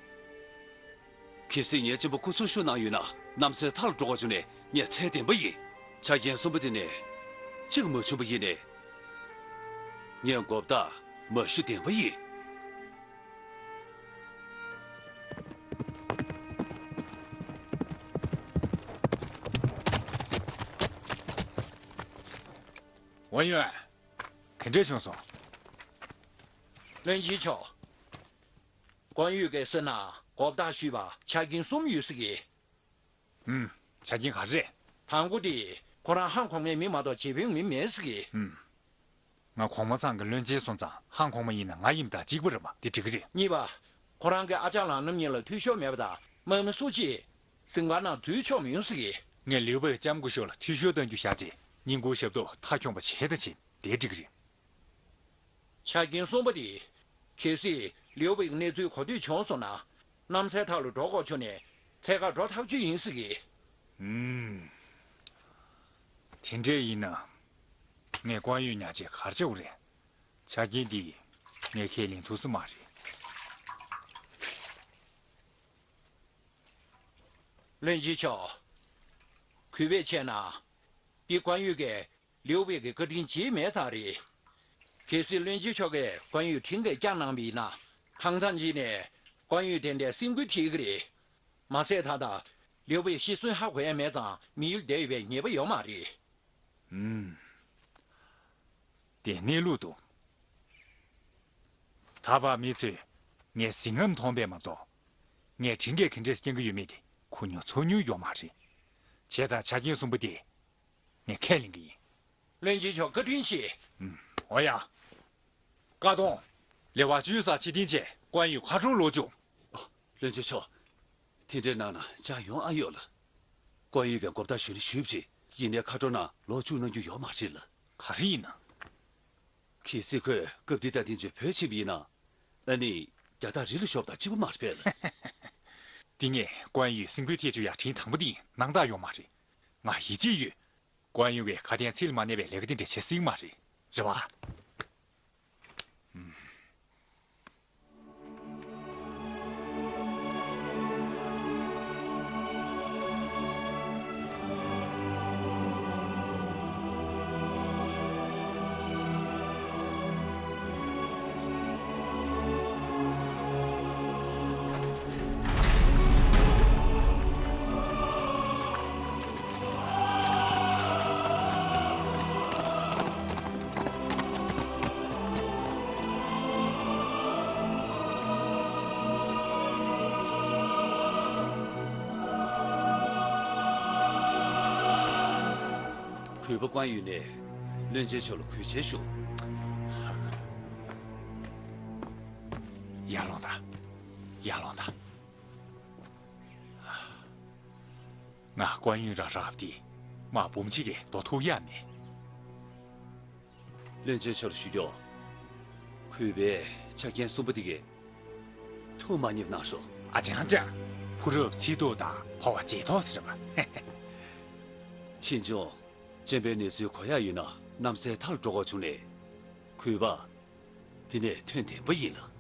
གལ་སྲིད་ངའི་གཅེན་པོ་སྐུ་སྲོག་ཤོར་གནང་ཡོད་ན་གནམ་སའི་མཐའ་ལ་འགྲོ་དགོས་བྱུང་ནའི་ངས་ཚད་ལྡན་པ་ཡིན། ཆ་རྐྱེན་གསུམ་པོ་དེ་ནས་གཅིག་མ་བྱུང་བ་ཡིན་ནའི། ངས་མགོ་བདག་མ་ཞུ་བདེན་པ་ཡིན། ཝང་ཡོན། ག་འདྲས་བྱུང་སོང་། བློན་ཆེན་མཆོག། ཀོང་ཡུས་ཀྱིས་ཟེར་ན་མགོ་བདག་ཞུས་པ་ཆ་རྐྱེན་གསུམ་ཡོད་ཟེར་གི། ཨུམ། ཆ་རྐྱེན་ག་རེ་རེད། དང་པོ་དེ། ཁོ་རང་ཧན་གོང་མའི་མི་མ་གཏོགས་རྗེ་དཔོན་མི་མིན་ཟེར་གི། ཨུམ། ང་གོང་མ་ཚང་གི་བློན་ཆེན་སོང་ཙང་ཧན་གོང་མ་ཡིན་ན་ང་ཡིན་པ་དང་གཅིག་པ་རེད་པ། དེ་འགྲིག་གི་རེད། གཉིས་པ། ཁོ་རང་གི་ཨ་ཅག་ལགས་རྣམ་གཉིས་ལ་འཐུས་ཤོར་མེད་པ་དང་། དམག་མི་སུ་གཅིག་གཟིམ་ཁང་ནང་འཛུལ་ཆོག་མི་ཡོང་ཟེར་གི། ངས་ལིའུ་པེ་ལྕམ་སྐུ་ཞབས་ལ་འཐུས་ཤོར་གཏང་རྒྱུ་བཞག་རྗེས་བསྙེན་བཀུར་ཞབས་ཏོག་མཐའ་འཁྱོངས་པ་བྱས་དང་བྱེད། དེ་འགྲིག་གི་རེད། ཆ་རྐྱེན་གསུམ་པ་དེ། གལ་སྲིད་ལིའུ་པེ་གི་གནས་ཚུལ་གོ་ཐོས་བྱུང་སོང་ན། གནམ་སའི་མཐའ་ལ་འགྲོ་དགོས་བྱུང་ནས་འཚོལ་གར་འགྲོ་ཐག་ཆོད་ཡིན་ཟེར་གི། ཨུམ། དེ་འདྲས་ཡིན་ན། ངས་ཀོང་ཡུས་ཉག་ཅིག་ག་རེ་བྱེད་དགོས་རེད། ཆ་རྐྱེན་འདི་ངས་ཁས་ལེན་ཐུབ་ས་མ་རེད། བློན་ཆེན་མཆོག། གུས་པས་བྱས་ན། འདི་ཀོང་ཡུས་ཀྱིས་ལིའུ་པེ་གི་བཀའ་དྲིན་བརྗེད་མེད་ཙང་རེད། གལ་སྲིད་བློན་ཆེན་མཆོག་གིས་ཀོང་ཡུས་ཁྲིམས་འགལ་བསྐྱངས་གནང་བ་ཡིན་ན། གང་ཐང་ཅིག་ནས་ཀོང་ཡུས་དེ་འདྲའི་སེམས་འགུལ་ཐེབས་ཀྱི་རེད། མ་ཟད་ད་ལྟ་ལིའུ་པེ་ཤི་གསོན་ཧ་གོ་ཡ་མེད་ཙང་མི་ཡུལ་བསྡད་ཡོད་པའི་ངེས་པ་ཡོད་མ་རེད། ཨུམ། དེ་གནས་ལུགས་འདུག། ད་བར་མི་ཚོས་ངའི་གཟི་རྔམ་མཐོང་བས་མ་གཏོགས། ངས་ཁྲིམས་འགལ་ག་འདྲས་བསྐྱང་གི་ཡོད་མེད་དེ་གོ་མྱོང་ཚོར་མྱོང་ཡོད་མ་རེད། བྱས་ཙང་ཆ་རྐྱེན་གསུམ་པོ་དེ་ངས་ཁས་ལེན་གྱི་ཡིན། བློན་ཆེན་མཆོག་བཀའ་དྲིན་ཆེ། ཨུམ། འོ་ཡ། ཀ་ཏོང་། ལེ་བ་ཅུན་ས་ཕྱི་ཐིན་བྱས་ཀོང་ཡུས་མཁར་གྲོང་ལོག་བཅུག། ཨ། བློན་ཆེན་མཆོག། དེ་འདྲའི་ནང་ན་ཅང་ཡོང་ཨ་ཡོད་ལ། ཀོང་ཡུས་ཀྱིས་མགོ་བདག་ཞུས་ན་ཞུས་པ་རེད། ཡིན་ནའི་མཁར་གྲོང་ནང་ལོག་བཅུག་གནང་རྒྱུ་ཡོད་མ་རེད་ལ། ག་རེ་ཡིན་ན། གལ་སྲིད་ཁོས་སྐབས་འདི་དང་དེ་ཚོའི་བོད་ཕྱིན་པ་ཡིན་ན། ཨ་ནི། རྒྱ་སྟག་རི་ལ་ཤོར་བ་དང་གཅིག་པ་མ་རེད་པས་ལ། འདི་ངས་ཀོང་ཡུས་སེམས་འགུལ་ཐེབས་བཅུག་ཡ་བྲིས་དང་པོ་འདི་ཡིན། སྣང་དག་ཡོད་མ་རེད། ང་ཡིད་ཆེས་ཡོད། ཀོང་ཡུས་ཀྱིས་ཁ་དན་ཚིག་ལ་མ་གནས་པའི་ལས་ཀ་འདི་འདྲ་བྱེད་སྲིད་མ་རེད། རེད་བ། གུས་པ་ཀོང་ཡུས་ནས་བློན་ཆེན་མཆོག་ལ་གུས་ཕྱག་ཞུ། ཡར་ལོངས་དང་། ཡར་ལོངས་དང་། ང་བཀའ་ཡོན་རང་རག་པ་དེ་མ་འབུམ་གཅིག་གིས་ཟློ་ཐུབ་ཡ་མེད། བློན་ཆེན་མཆོག་ལ་ཞུ་རྒྱུ། གུས་པའི་ཆ་རྐྱེན་གསུམ་པོ་དེ་གས་ཐུགས་མ་མཉེས་པ་གནང་ཤོག་ཨ་ཅང་ཅང་། ཕོ་རབ་ཚིག་སྡུག་དང་ཕོ་བ་བརྗེད་ཐོག་ཟེར་བ། ཕྱིས་འབྱུང་གཅེན་པོའི་གནས་ཚུལ་གོ་ཡ་ཡོད་ན་གནམ་སའི་མཐའ་ལ་འགྲོ་དགོས་བྱུང་ནས། གུས་པ། འདི་ནས་ཐོན་བདེན་པ་ཡིན་ལགས།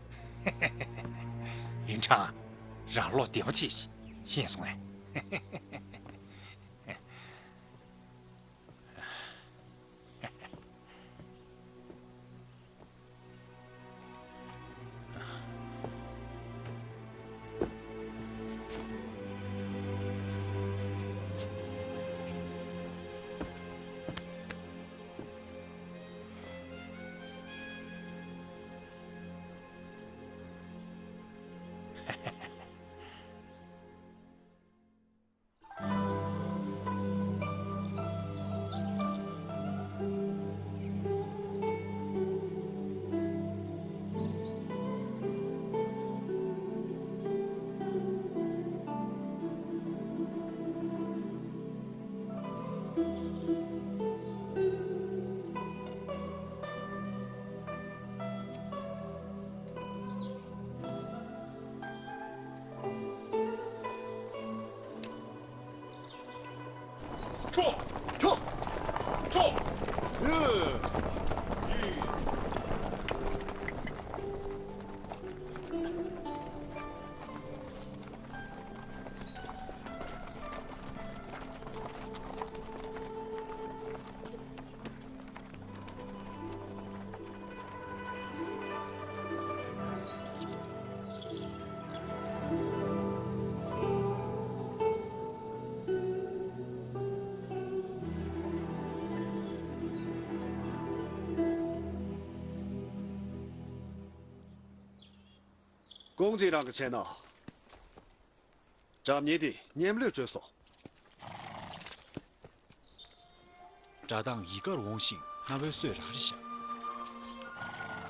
ཡིན་ཀྲང་། རང་བློ་བདེ་པོ་བྱེད་ཤིག་ཤེས་སོང་ངས། ཁྲོ། ཁྲོ། ཁྲོ། ཡོད། ཡོད། ཀོང་ཅིན་རང་གི་ཆེད་ན། སྒྲ་སྙན་དེ་མཉམ་ལོས་བྱོས་སོ། སྒྲ་གདངས་ཡི་གར་འོང་ཞིང་རྣ་བའི་སྲོད་རང་རེད་ཤག་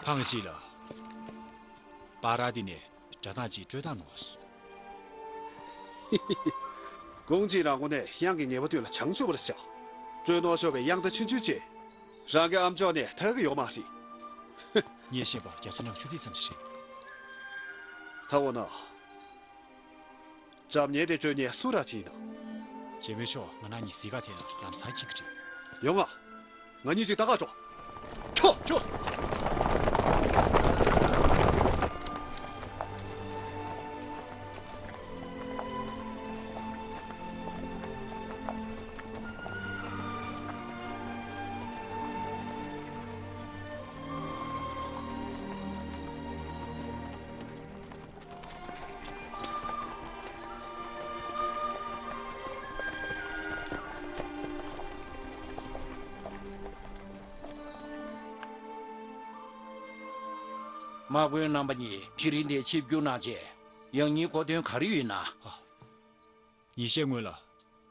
ཕངས་ཅིག་ལ། པ་ར་དེ་ནས་སྒྲ་གདངས་ཅིག་སྤྲོད་སྟངས་ནོར་སོང་། ཀོང་ཅིན་རང་ངོ་ནས་དབྱངས་ཀྱི་ངེས་པ་དོན་ལ་བྱང་ཆུབ་པར་བྱ། སྤྲོད་ནོར་ཤོར་བའི་དབྱངས་རྟ་ཆུང་ཆུང་ཅིག་རང་གི་ཨམ་ཅོག་ནས་ཐར་གི་ཡོད་མ་རེད། ངས་ཤེས་པ་རྒྱ་མཚོ་ནང་ཆུ་ཐིགས་ཙམ་ཞིག་རེད། ད་འོ་ན། སྒྲ་སྙན་དེ་བརྗོད་མཁན་སུ་ར་ཅིག་ཡིན་ནམ། རྗེ་མོ་མཆོག་ང་རང་གཉིས་གཟིགས་ག་ཐད་ལ་ལམ་སང་འཁྱེར་གི་རེད། ཡོང་ང་། ང་གཉིས་ཅིག་ལྟ་ག་འགྲོ། ཁྱོ། ཁྱོ། དམག་དཔོན་རྣམ་པ་གཉིས་དེ་རིང་འདིར་ཆིབས་བསྒྱུར་གནང་རྗེས། ཡང་སྙིང་འཁོར་དོན་ག་རེ་ཡོད་ན། ཉིན་ཤས་སྔོན་ལ།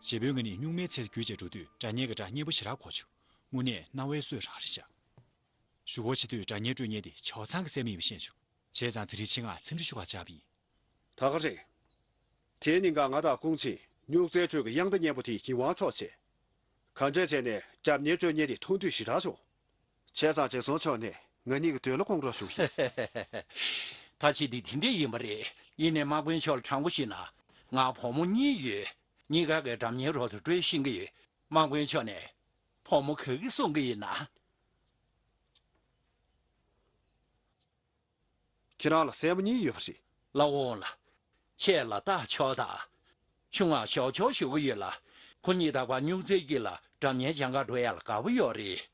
རྗེ་བོས་ང་ནི་སྨྱུག་མའི་ཚལ་བརྒྱུད་བྱས་འགྲོ་དུས་སྒྲ་སྙན་གྱི་སྒྲ་སྙན་པོ་ཞེ་དྲག་གོ་བྱུང་། དངོས་གནས་རྣ་བའི་སྲོད་རང་རེད་ཤག་ཞུ་སྒོ་བྱེད་དུས་སྒྲ་སྙན་སྤྲོད་མཁན་དེ་ཆའོ་ཚང་གི་སྲས་མོ་ཡིན་པ་ཤེས་བྱུང་། བྱས་ཙང་དེ་རིང་ཕྱི་ནང་འཚམས་འདྲི་ཞུ་གར་བཅར་བ་ཡིན། ད་ག་རེད། དེའི་ཉིན་ཀ་ང་དང་ཀུང་ཅིན་སྨྱུག་རྩལ་ཁྲོད་ཀྱི་དབྱངས་རྟ་སྙན་པོ་དེ་ཡིད་དབང་འཕྲོག་བྱས། ག་འདྲས་བྱས་ནས་སྒྲ་སྙན་སྤྲོད་མཁན་དེ་མཐོང་འདོད་ཞེ་དྲག་བྱུང་། བྱས་ཙང་རྗེ་ཙོང་མཆོག་ནས་ང་གཉིས་ཀྱི་འདོད་བློ་སྐོང་རོགས་ཞུ་ཞེས། ད་ཆེས་འདི་དེ་འདྲས་ཡིན་པ་རེད། ཡིན་ནའི་དམག་དཔོན་མཆོག་ལ་དྲང་པོ་ཞུས་ན། ང་བུ་མོ་གཉིས་ཡོད། གཉིས་ཀ་གིས་སྒྲ་སྙན་རོལ་དུ་དཀྲོལ་ཤེས་ཀྱི་ཡོད། དམག་དཔོན་མཆོག་ནས་བུ་མོ་ག་གི་སྲུང་གི་ཡིན་ན། ཁྱེད་རང་ལ་སྲས་མོ་གཉིས་ཡོད་པ་རེད། ལགས་འོང་ལགས། ཆེ་ལ་སྟག་མཆོག་དང་། ཆུང་ང་ཞའོ་ཆའོ་ཞུ་གི་ཡོད་ལགས། ཁོ་གཉིས་རྟག་པར་སྨྱུག་རྩལ་དཀྱིལ་ལ་སྒྲ་སྙན་སྦྱང་གར་འགྲོ་ཡ་ལ་དགའ་པོ་ཡོད་རེད། ཨ།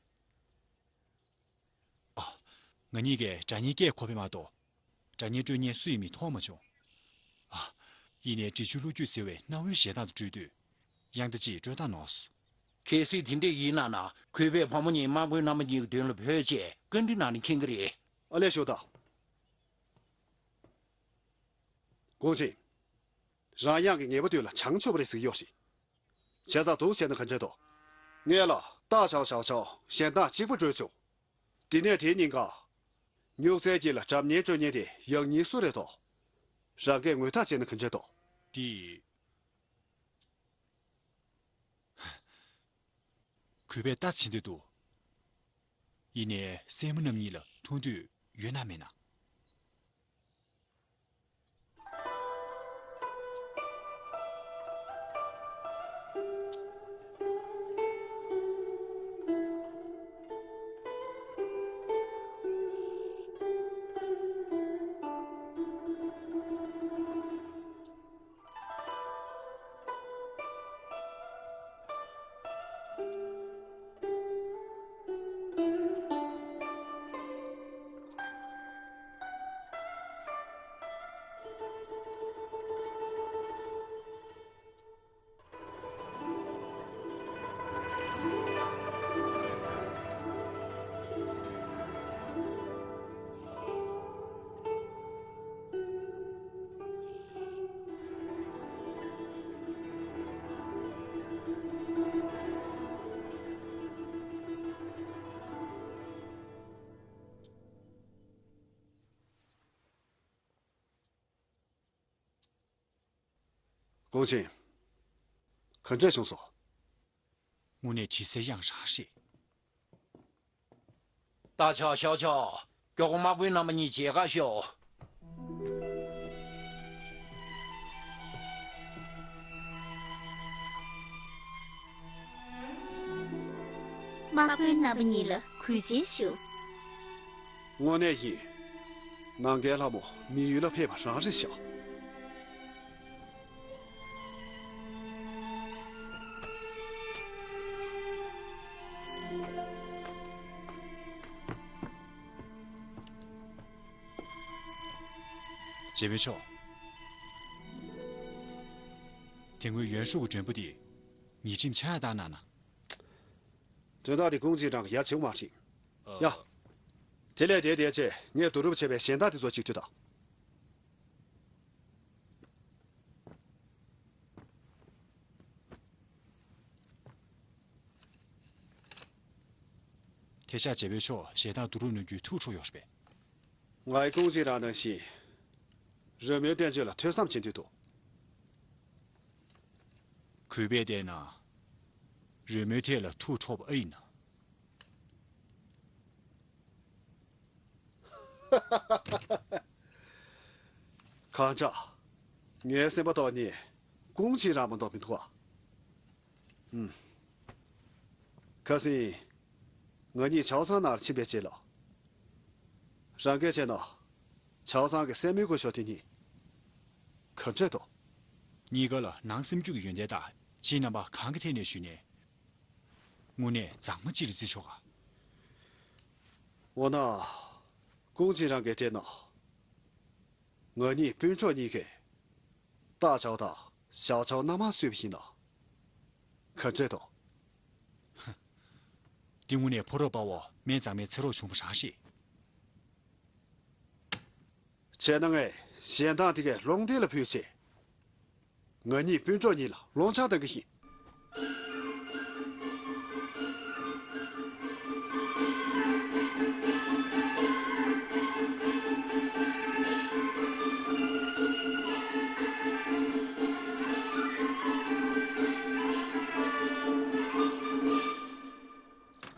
ང་གཉིས་ཀས་སྒྲ་སྙན་སྐད་གོ་བས་མ་གཏོགས། སྒྲ་སྙན་དཀྲོལ་མཁན་སུ་ཡིན་མིན་མཐོང་མ་བྱུང་། ཨ། ཡིན་ནའི་འབྲི་ཆུའི་གླུ་རྒྱུད་ཟེར་བའི་གནའ་བོའི་གཞས་གཏམ་དང་འཁྲིལ་དུས། དབྱངས་རྟ་ཅིག་དཀྲོལ་སྟངས་ནོར་སོང་། གལ་སྲིད་དེ་འདྲས་ཡིན་ན་ན། གུས་པས་བུ་མོ་གཉིས་དམག་དཔོན་རྣམ་པ་གཉིས་ཀྱི་མདུན་ལ་བོས་རྗེས་བཀའ་འདྲི་གནང་ན་མཁྱེན་གྱི་རེད། ཨ་ལས་ཞོག་དང་། ཀོང་ཅིན། རང་དབྱངས་ཀྱི་ངེས་པ་དོན་ལ་བྱང་ཆུབ་རེད་ཟེར་གྱི་ཡོད་རེད། བྱས་ཙང་འདུག་བྱས་ན་ག་འདྲས་འདུག་ངས་ལ་སྟག་ཆའོ་ཞའོ་ཆའོ་གཞས་གཏམ་གཅིག་པོ་དཀྲོལ་བྱུང་། དེ་ནས་དེའི་ཉིན་ཀ། སྨྱུག་རྩལ་གྱི་ལ་གྲབས་ཉེས་གཅོད་ཉེས་དེ་ཡག་ཉེས་སུ་རེད་དོ། རང་གིས་ངོས་ཐག་བཅད་ན་ག་འདྲ་འདུག་དེ། གུས་པས་ལྟ་ཕྱིན་དུས་འདུག་ཡིན་ནའི་སྲས་མོ་རྣམ་གཉིས་ལ་མཐོང་འདོད་ཡོད་ན་མེད་ན། ཀུང་ཅིན། ག་འདྲས་བྱུང་སོང་། དངོས་གནས་དྲི་ཟའི་དབྱངས་རང་རེད། རྟ་ཕྱག་ཤག་ཕྱག་མགྱོགས་པོ་དམག་དཔོན་རྣམ་པ་གཉིས་མཇལ་ཁ་ཤོག་དམག་དཔོན་རྣམ་པ་གཉིས་ལ་གུས་བརྩི་ཞུ། དངོས་གནས་ཡིན། ནང་འགལ་ལྷ་མོ་མི་ཡུལ་ལ་ཕེབས་པ་རང་རེད་ཤག་རྗེ་མི་ཆོག་དེ་སྔོན་ཡོན་ཧྲུའུ་གི་མགྲོན་པོ་དེ་ཉེས་ཁྲིམས་ཆག་ཡང་བཏང་གནང་ན། དོན་དག་དེ་ཀུང་ཅིན་རང་གི་ཡ་བྱེད་མ་རེད། ཡ། དེ་ལས་དེ་དེ་ཚེ་ངས་བསྡུ་རུབ་བྱས་པའི་གཞན་དག་དེ་ཚོ་གཅིག་མཐུད་དང་། དེ་ཤག་རྗེ་བོའི་ཕྱོགས་ཞལ་ཏང་བསྡུ་རུབ་གནང་རྒྱུའི་ཐུགས་འཁྲོ་ཡོད་རེད་པས། ང་ཡི་ཀུང་ཅིན་རང་ནང་བཞིན། རོལ་མོའི་བསྟན་བཅོས་ལ་ཐོས་བསམ་བྱེད་འདོད་འདུག་གུས་པས་བལྟས་ན། རོལ་མོའི་ཐད་ལ་ཐུགས་འཁྲོ་བ་ཨེ་ཡིན་ན། གང་དྲག་ངའི་སེམས་པ་ཐོག་ནས་ཀུང་ཅིན་རང་མ་གཏོགས་མི་འདུག་ཨ། ཨུམ། ཁ་སང་། ང་གཉིས་ཆའོ་ཚང་ནང་ཕྱིན་པའི་རྗེས་ལ། རང་སྐད་བྱས་ན། ཆའོ་ཚང་གི་སྲས་མོའི་སྐུ་ཞབས་དེ་གཉིས། ག་འདྲས་འདུག་གཉིས་ཀ་ལ་ནང་སེམས་རྒྱུད་ཀྱི་ཡོན་ཏན་དང་ཕྱིའི་རྣམ་པ་གང་གི་ཐད་ནས་ཞུས་ནས། དངོས་གནས་མཛངས་མ་ཅིག་ལ་བརྩི་ཆོག་ག་འོ་ན། ཀུང་ཅིན་རང་གིས་བལྟས་ན། ང་གཉིས་སྤུན་མཆོག་གཉིས་ཀས། སྟག་ཆའོ་དང་ཞའོ་ཆའོ་མནའ་མར་བསུས་པ་ཡིན་ན། ག་འདྲས་འདུག་དེ་དངོས་གནས་ཕོ་རབ་དཔའ་བོ་སྨན་མཛངས་མའི་ཚེ་རོགས་བྱུང་བ་རང་རེད། བྱས་ན་ངས་གཞན་དག་དེ་གའི་སློང་རྟེན་ལ་ཕུལ་ཆེད། ང་གཉིས་སྤུན་གྲོགས་གཉིས་ལ་སློང་ཆང་གཏང་གི་ཡིན།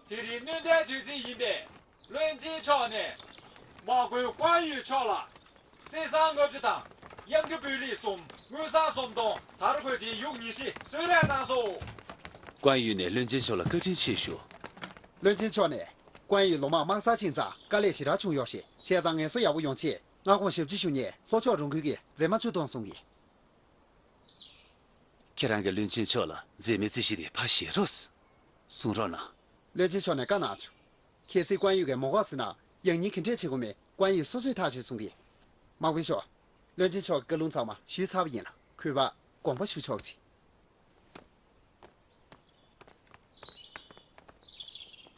དེ་རིང་སྣུན་ཟླའི་དུས་ཚིགས་ཡིན་པས། བློན་ཆེན་མཆོག་ནས་དམག་དཔོན་ཀོང་ཡུས་མཆོག་ལ་གསེར་སྲང་ལྔ་བཅུ་དང་གཡམ་རྒྱུ་སྤུས་ལེགས་གསུམ། དངུལ་སྲང་སུམ་སྟོང་། དར་གོས་ཆེན་ཡུག་ཉི་ཤུ་གསོལ་རས་གནང་སོང་། ཀོང་ཡུས་ནས་བློན་ཆེན་མཆོག་ལ་བཀའ་དྲིན་ཆེ་ཞུ། བློན་ཆེན་མཆོག་ནས་ཀོང་ཡུས་ལོ་མང་དམག་སར་ཕྱིན་ཙང་དཀའ་ལས་ཞེ་དྲག་བྱུང་ཡོད་རེད། བྱས་ཙང་ངལ་གསོ་ཡག་པོ་ཡོང་ཆེད་མངའ་ཁོངས་ཞབས་ཕྱི་ཞུ་མཁན་ལྷོ་ཕྱོགས་རོང་ཁུལ་གྱི་མཛེས་མ་ཆུ་གཏོང་གསུང་གི། ཁྱེད་རང་གིས་བློན་ཆེན་མཆོག་ལ་མཛེས་མའི་རྩིས་གཞི་དེ་ཕར་བཞེས་རོགས། གསུང་རོགས་གནང་། བློན་ཆེན་མཆོག་ནས་བཀའ་གནང་བྱུང་། གལ་སྲིད་ཀོང་ཡུས་ཀྱིས་མོ་གོག་ཟེར་ན་ཡང་སྙིང་གི་འདྲེ་བྱེད་དགོས་མེད། ཀོང་ཡུས་སོ་སོས་ཐག་ཆོད་གསུང་གི། དམག་དཔོན་མཆོག་བློན་ཆེན་མཆོག་གི་བཀའ་ལུང་ཚང་མ་ཞུས་ཚར་བ་ཡིན་ལ་གུས་པ་དགོངས་པ་ཞུ་ཆོག་ཅིག་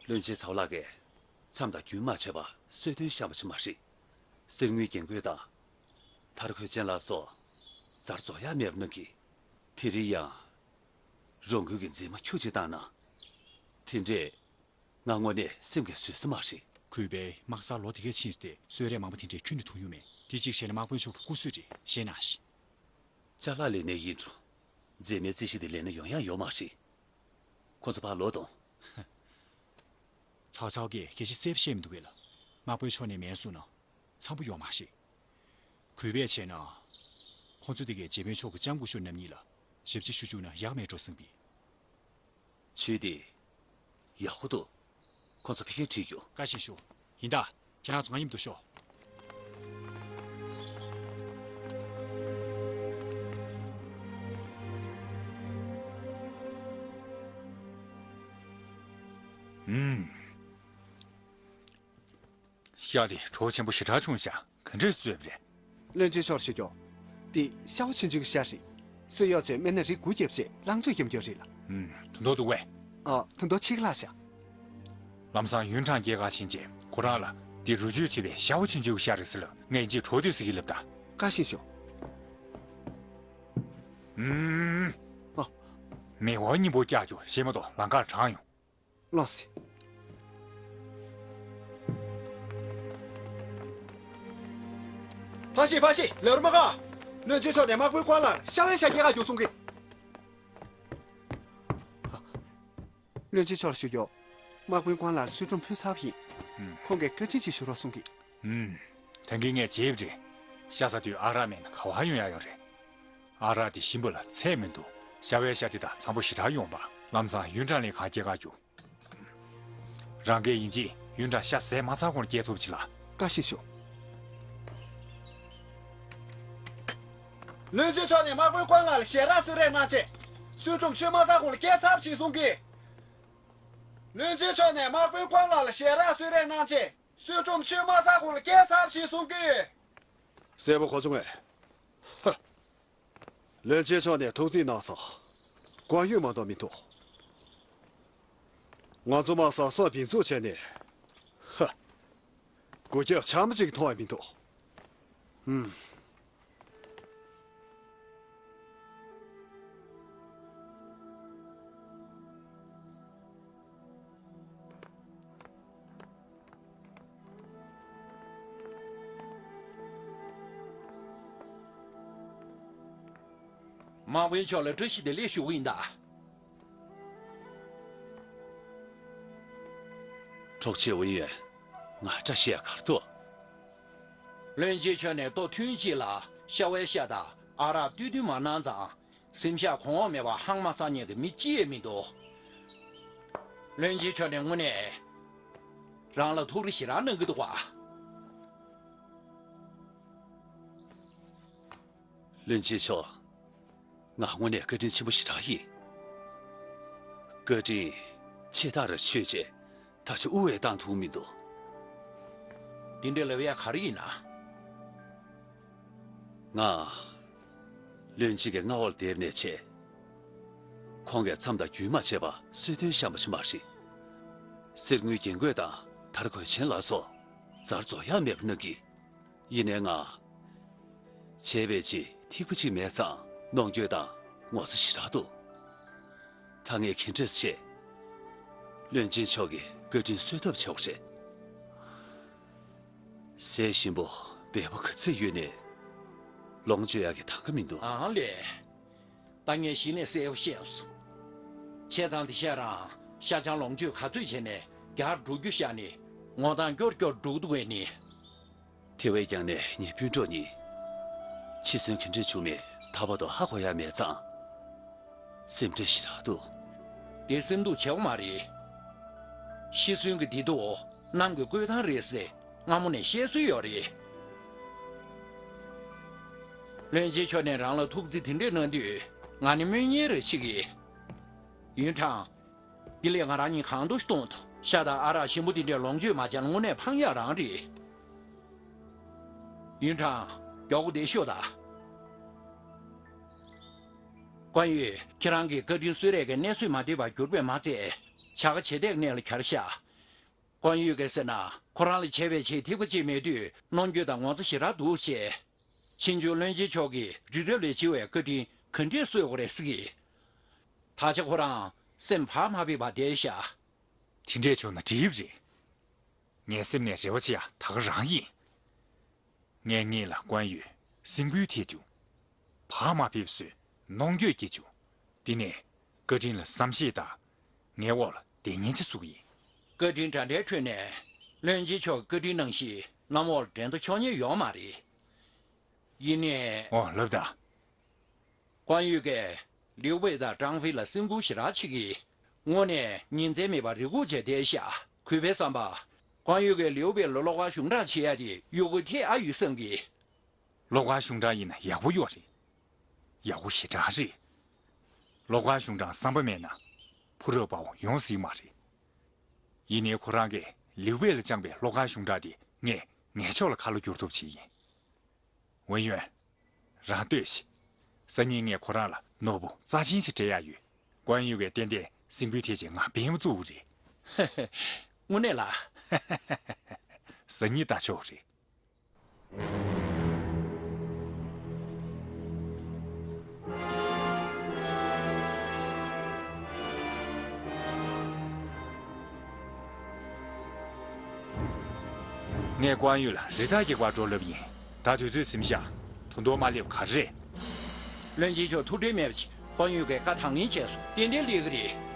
བློན་ཆེན་ཚའོ་ལགས་ཀྱིས་མཚམས་དང་རྒྱུན་མ་ཆད་པར་གསོལ་སྟོན་བཤམས་པ་ཞིག་མ་རེད། གསེར་དངུལ་རྒྱན་གོས་དང་། དར་གོས་ཆེན་ལ་སོགས་ཛར་རྫོགས་ཡ་མེད་པ་གནང་གི། དེ་རིང་ཡང་། རོང་ཁུལ་གྱི་མཛེས་མ་ཁྱུ་གཅིག་བཏང་ན། དེ་འདྲས་ང་དངོས་གནས་སེམས་ཀྱིས་བཟོད་ས་མ་རེད། གུས་པས་དམག་སར་ལོ་དེ་གས་ཕྱིན་ཏེ་གསོལ་རས་མང་པོ་དེ་འདྲས་ཁྱོན་ནས་ཐུག་མྱོང་མེད། དེ་གཅིག་བྱས་ན་དམག་དཔོན་མཆོག་གི་སྐུ་གཟུགས་རེད། ཤེས་ན་ཤི། ཅ་ལག་ལེན་ནས་ཡིན་འགྲོ། མཛེས་མའི་རྩིས་གཞི་དེ་ལེན་ན་ཡོང་ཡ་ཡོད་མ་རེད། ཁོ་ཚོ་ཕར་ལོག་དང་། ཚའོ་ཚའོ་གིས་སྐད་ཆ་གསལ་པོ་བཤད་མི་འདུག་གས་ལ། དམག་དཔོན་མཆོག་ནས་མེད་གསུངས་ན་འཚམ་པོ་ཡོད་མ་རེད། གུས་པས་བྱས་ན། ཁོ་ཚོ་དེ་གས་རྗེ་དཔོན་མཆོག་གི་ལྕམ་སྐུ་ཞབས་རྣམ་གཉིས་ལ་ཞབས་ཕྱི་ཞུ་བཅུག་ན་ཡག་མེད་འགྲོ་བསམ་གི། བྱས་ཏེ། ཡག་པོ་འདུག་ཁོ་ཚོ་ཕ་གིར་ཁྲིད་རྒྱུ། བཀའ་བཞིན་ཞུ། ཡིན་ད། ཁྱེད་རང་ཚོ་ང་མཉམ་དུ་ཤོག་ཨུམ། ཤ་དེ་གྲོགས་ཆེན་པོ་ཞེ་དྲག་བྱུང་ཤག་ག་འདྲས་བཟོས་པ་རེད། བློན་ཆེན་མཆོག་ཞུ་རྒྱུ། འདི་ཤ་བོ་ཆུང་ཆུང་གི་ཤ་རེད། གསོལ་གཡོག་ཚོས་སྨན་སྣ་རིགས་དགུ་བརྒྱབ་རྗེས་རླངས་བཙོས་བརྒྱབ་རྒྱུ་རེད་ལ། ཨུམ། དུང་མདོག་འདུག་པས། ཨ། དུང་མདོག་ཕྱེད་ཀ་ལྷག་ཤག་ལམ་སང་ཡུན་ཀྲང་སྐྱེས་སྐར་ཕྱིན་རྗེས་ཁོ་རང་ལ་འདི་རུ་སྐྱོར་བྱས་པའི་ཤ་བོ་ཆུང་ཆུང་གི་ཤ་རེད་ཟེར་ལབ། ངས་ངེད་ཀྱིས་གྲོགས་དུས་ཟེར་གྱི་ལབ་ད། བཀའ་བཞིན་ཞུ། ཨུམ། ཨ། མེ་འོར་སྙིང་པོ་བཀྱག་རྒྱུ་ཞེ་མ་གཏོགས་ལམ་ཁར་དྲངས་ཡོང་། ལོངས་སེ། ཕ་ཤི་ཕ་ཤི་ལེ་རུ་མ་ག་བློན་ཆེན་མཆོག་ནས་དམག་དཔོན་ཀོང་ལགས་ཤ་བའི་ཤ་སྐྱེལ་ག་རྒྱུགས་གསུང་གི། བློན་ཆེན་མཆོག་ལ་ཞུ་རྒྱུ། དམག་དཔོན་ཀོང་ལགས་ལ་གསོལ་སྒྲོམ་ཕུལ་ཚར་བ་ཡིན། ཁོང་གིས་བཀའ་དྲིན་ཅིག་ཞུ་རོགས་གསུང་གི། ད་གིན་ངས་བརྗེད་པ་རེད། ཤ་ཟ་དུས་ཨ་རག་མེད་ན་ག་བ་ཡོང་ཡ་ཡོད་རེད། ཨ་རག་དེ་ཞིམ་པོ་ལ་ཚད་མི་འདུག་ཤ་བའི་ཤ་དེ་དང་འཚམ་པོ་ཞེ་དྲག་ཡོང་པ། ལམ་སང་ཡུན་ཀྲང་ལི་ཁང་སྐྱེལ་ག་རྒྱུགས། རང་སྐལ་ཡིན་གཅིག་ཡུན་ཀྲང་ཤ་ཟས་མ་ཚར་གོང་སྐྱེལ་ཐུབ་ཅིག་ལ། བཀའ་བཞིན་ཞུ། བློན་ཆེན་མཆོག་ནས་དམག་དཔོན་ཀོང་ལགས་ལ་ཞལ་རག་གསོལ་རས་གནང་ཆེད། གསོལ་སྒྲོམ་མཆོད་མ་ཚར་གོང་ལ་སྐྱེལ་ཚར་བ་ཞིག་གསུང་གི། བློན་ཆེན་མཆོག་ནས་དམག་དཔོན་ཀོང་ལགས་ལ་ཞལ་རག་གསོལ་རས་གནང་ཆེད། གསོལ་སྒྲོམ་མཆོད་མ་ཚར་གོང་ལ་སྐྱེལ་ཚར་བ་ཞིག་གསུང་གི། གསལ་པོ་གོ་བྱུང་ངས། ཧ། བློན་ཆེན་མཆོག་ནས་ཐུགས་རྩིས་གནང་སོང་། ཀོང་ཡུས་མ་གཏོགས་མི་འདུག་ང་ཚོ་དམག་སར་སོག་བིང་འཛུགས་བྱས་ནས། ཧ། སྒོ་རྒྱབ་ཆག་མ་གཅིག་མཐོང་བ་མི་འདུག་ཧུམ། དམག་དཔོན་མཆོག་ལ་བཀྲ་ཤིས་བདེ་ལེགས་ཞུ་གི་ཡིན་ད། གྲོགས་མཆོག་ཝུན་ཡོན། ང་བཀྲ་ཤིས་ཡ་གར་འདུག་བློན་ཆེན་མཆོག་ནས་ལྟོ་ཐུན་གཅིག་ལ་ཤ་བའི་ཤ་དང་ཨ་རག་བསྟུན་བསྟུན་མ་གནང་ཙང་། སེམས་ཤ་གོང་འོག་མེད་པར་ཧང་མ་སང་མཁན་གྱི་མི་གཅིག་ཡང་མི་འདུག་བློན་ཆེན་མཆོག་ནས་དངོས་གནས་རང་ལ་ཐུགས་རེ་ཞེ་དྲག་གནང་གི་འདུག་ག་བློན་ཆེན་མཆོག་ང་དངོས་གནས་བཀའ་དྲིན་ཆེན་པོ་ཞེ་དྲག་ཡིན། བཀའ་དྲིན་ཆེ་ཐག་ར་ཆོད་ཅེས་ད་ཆ་དབུ་བས་བཏང་ཐུབ་མི་འདུག་དེ་འདྲ་ལབ་ཡ་ག་རེ་ཡིན་ན། ང་། བློན་ཆེན་གྱི་མངའ་འོག་ལ་བསྡད་ནས་བྱས། ཁོང་གིས་མཚམས་དང་རྒྱུན་མ་ཆད་པར་གསོལ་སྟོན་བཤམས་པ་ཞིག་མ་རེད། གསེར་དངུལ་རྒྱན་གོས་དང་དར་གོས་ཆེན་ལ་སོགས་ཛར་རྫོགས་ཡ་མེད་པ་གནང་གི། ཡིན་ནའི་ང་། བྱས་པའི་རྗེས་ཐིགས་པ་གཅིག་མེད་ཙང་གནོང་འགྱོད་དང་ངོ་ཚ་ཞེ་དྲག་འདུག་ད་ངས་ག་འདྲས་བྱས། བློན་ཆེན་མཆོག་གི་བཀའ་དྲིན་གསོ་ཐབས་བྱེད་དགོས་རེད། ཟས་ཞིམ་པོ་འབེལ་པོ་ག་ཚོད་ཡོད་ནའི། ལོངས་སྤྱོད་ཡག་གི་ཐང་ག་མི་འདུག་ཨང་ལས། ད་ངས་གཞི་ནས་གསལ་པོ་བཤད་སོང་། བྱས་ཙང་དེ་ཤ་རང་ཤ་ཆང་ལོངས་སྤྱོད་ག་ཚོད་བྱས་ནས་རྒྱག་འགྲོ་རྒྱུ་བཞག་ནས་ངོ་ཐང་སྐྱོར་སྐྱོར་འགྲོ་འདུག་གས་ནི། དེ་བས་ཀྱང་ནས་ངའི་སྤུན་གྲོགས་གཉིས། འཆི་གསོན་ག་འདྲས་བྱུང་མེད་ད་བར་དུ་ཧ་གོ་ཡ་མེད་ཙང་། སེམས་ཁྲལ་ཞེ་དྲག་འདུག་དེ་སེམས་སྡུག་བྱེད་དགོས་མ་རེད། ཤི་གསོན་གྱི་བདེ་སྡུག་གནམ་གྱི་བཀོད་སྟངས་རེད་ཟེར་སྔ་མོ་ནས་བཤད་སྲོལ་ཡོད་རེད། བློན་ཆེན་མཆོག་ནས་རང་ལ་ཐུགས་རྗེ་དེ་འདྲས་གནང་དུས་ང་ནི་སྨོན་ཉེས་རེ་ཞིག་ཡིན། ཡུན་ཀྲང་། དེ་ལས་ང་རང་གཉིས་གང་འདོད་གཏོང་ཐུབ། ཤ་དང་ཨ་རག་ཞིམ་པོ་དེ་འདྲས་ལོངས་སྤྱོད་མ་བྱས་ན་དངོས་གནས་ཕངས་ཡག་རང་རེད། ཡུན་ཀྲང་། མགྱོགས་པོ་བསྡད་ཤོག་དང་། ཀོང་ཡུས། ཁྱེད་རང་གིས་བཀའ་དྲིན་གསོལ་རས་ཀྱི་གནས་ཚུལ་མ་བདེ་བར་གྱུར་པས་མ་ཚད། བྱ་དགའ་བྱེད་གཏད་གནས་ལ་གྱར་ཤག་ཀོང་ཡུས་ཀྱིས་ཟེར་ན་ཁོ་རང་ལ་བྱས་པའི་ཆེད་ཐིགས་པ་གཅིག་མེད་དུས་གནོང་འགྱོད་དང་ངོ་ཚ་ཞེ་དྲག་འདུག་ཅེས། ཕྱིས་འབྱུང་བློན་ཆེན་མཆོག་གིས་རི་རབ་ལས་ཆེ་བའི་བཀའ་དྲིན་ག་འདྲས་གསོ་དགོས་རེད་ཟེར་གི། ད་ཆ་ཁོ་རང་སེམས་བག་མ་ཕེབས་པར་བསྡད་ཤག་དེ་འདྲས་བྱུང་ན་འགྲིག་གི་རེད། ངའི་སེམས་ནས་རེ་བ་ཆེ་ཡ་ད་ག་རང་ཡིན། ངས་ངེད་ལ་ཀོན་ཡུས་སེམས་འགུལ་ཐེབས་བྱུང་། བག་མ་ཕེབས་བཟོས་གནོང་འགྱོད་སྐྱེས་བྱུང་། དེ་ནས་བཀའ་དྲིན་ལ་བསམ་ཤེས་དང་། ངའི་འོག་ལ་བསྡད་ཉེན་ཆེ་བཟོ་གི་ཡིན། བཀའ་དྲིན་དྲ་འདྲའི་ཁྲོད་ནས་བློན་ཆེན་མཆོག་བཀའ་དྲིན་ནང་བཞིན་གནམ་འོག་ལ་འགྲན་ཟླ་ཆོག་ཉེན་ཡོད་མ་རེད། ཡིན་ནའི། འོ་ལབ་དང་། ཀོན་ཡུས་ཀས་ལིའུ་པེ་དང་ཀྲང་ཧྥེ་ལ་སེམས་ཁུར་ཞེ་དྲག་བྱེད་ཀྱི། དངོས་གནས་ཉིན་མཚན་མེད་པར་རེ་སྒུག་བྱས་བསྡད་ཤག་གུས་པས་བསམ་པ། ཀོན་ཡུས་ཀས་ལིའུ་པེ་ལ་བློ་དཀར་གཞུང་དྲང་བྱེད་ཡ་དེ་གཡོ་འགུལ་ཐེབས་ཨ་ཡོད་བསམ་གི། བློ་དཀར་གཞུང་དྲང་ཡིན་ན་ཡག་པོ་ཡོད་རེད། ཡག་པོ་ཞེ་དྲག་རེད། བློ་དཀར་གཞུང་དྲང་བསམ་པ་མེད་ན། ཕོ་རབ་དཔའ་བོ་ཡོང་སྲིད་མ་རེད། ཡིན་ནའི་ཁོ་རང་གིས་ལིའུ་པེ་ལ་བཅངས་པའི་བློ་དཀར་གཞུང་དྲང་དེ་ངས་ངའི་ཕྱོགས་ལ་ཁ་ལོ་བསྒྱུར་ཐུབ་བྱས་ཡིན། ཝེ་ཡོན། རང་ལྟོས་ཤིག་སང་ཉིན་ངས་ཁོ་རང་ལ་ནོར་བུ་རྩ་ཆེན་ཞིག་སྤྲད་ཡ་ཡོད། ཀོན་ཡུས་ཀས་ཏན་ཏན་སེམས་འགུལ་ཐེབས་བྱས་ང་འབེལ་མ་བཙུགས་རེད། དངོས་གནས་ལ། སང་ཉིན་ལྟ་ཆོག་རེད། ངས་ཀོན་ཡུས་ལ་རི་དྭགས་ཀྱི་བར་འགྲོ་ལབ་ཡིན། ད་དུས་ཚོད་ཟིན་ཤག་ད་དུང་མ་སླེབས་ག་རེ་རེད། བློན་ཆེན་མཆོག་ཐུགས་ཁྲལ་མེད་པ་བྱེད། ཀོན་ཡུས་ཀྱིས་བཀའ་དང་ལེན་བྱས་སོང་། ཏན་ཏན་སླེབས་ཀྱི་རེད།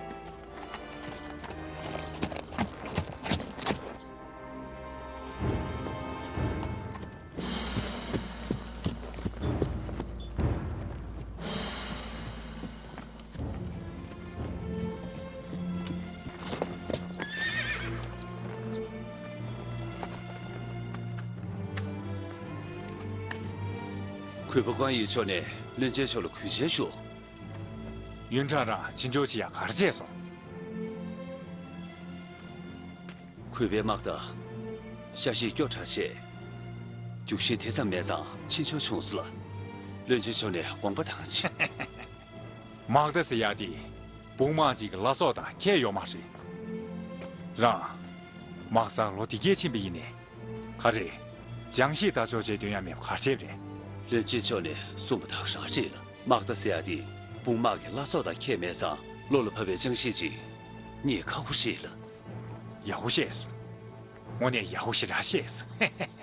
གུས་པ་ཀོན་ཡུས་མཆོག་ནས་བློན་ཆེན་མཆོག་ལ་གུས་ཕྱག་ཞུ། ཡོན་ཀྲང་རང་ཕྱི་འབྱོར་བྱེད་ཡག་ག་རེ་བྱས་སོང་། གུས་པའི་དམག་དང་ཤ་ཤེད་སྐྱོ་དྲགས་བྱས། རྒྱུག་ཤིང་དེ་ཙམ་མེད་ཙང་ཕྱི་འབྱོར་བྱུང་སོང་ལ། བློན་ཆེན་མཆོག་ནས་དགོངས་པ་དང་ཆེ། དམག་རྟ་ཟེར་ཡག་དེ་དཔུང་དམག་ཅིག་གི་བླ་སྲོག་དང་ཁྱད་ཡོད་མ་རེད། རང་། དམག་སར་ལོ་འདི་གས་ཕྱིན་པ་ཡིན་ནའི། ག་རེ། སྦྱང་ཤེས་ལྟ་ཆོག་བྱས་དོན་ཡང་མེད་པ་ག་རེ་བྱས་པ་རེད། བློན་ཆེན་མཆོག་ནས་གསུངས་པ་དག་རང་རེད་ལ། དམག་རྟ་ཟེར་ཡག་དེ་དཔུང་དམག་གི་བླ་སྲོག་དང་ཁྱད་མེད་ཙང་བློ་ལ་བབས་པའི་སྦྱང་ཤེས་ཅིག་རྙེད་ཁག་པོ་རེད་ལ། ཡག་པོ་བཤད་སོང་། དངོས་གནས་ཡག་པོ་ཞེ་དྲག་བཤད་སོང་།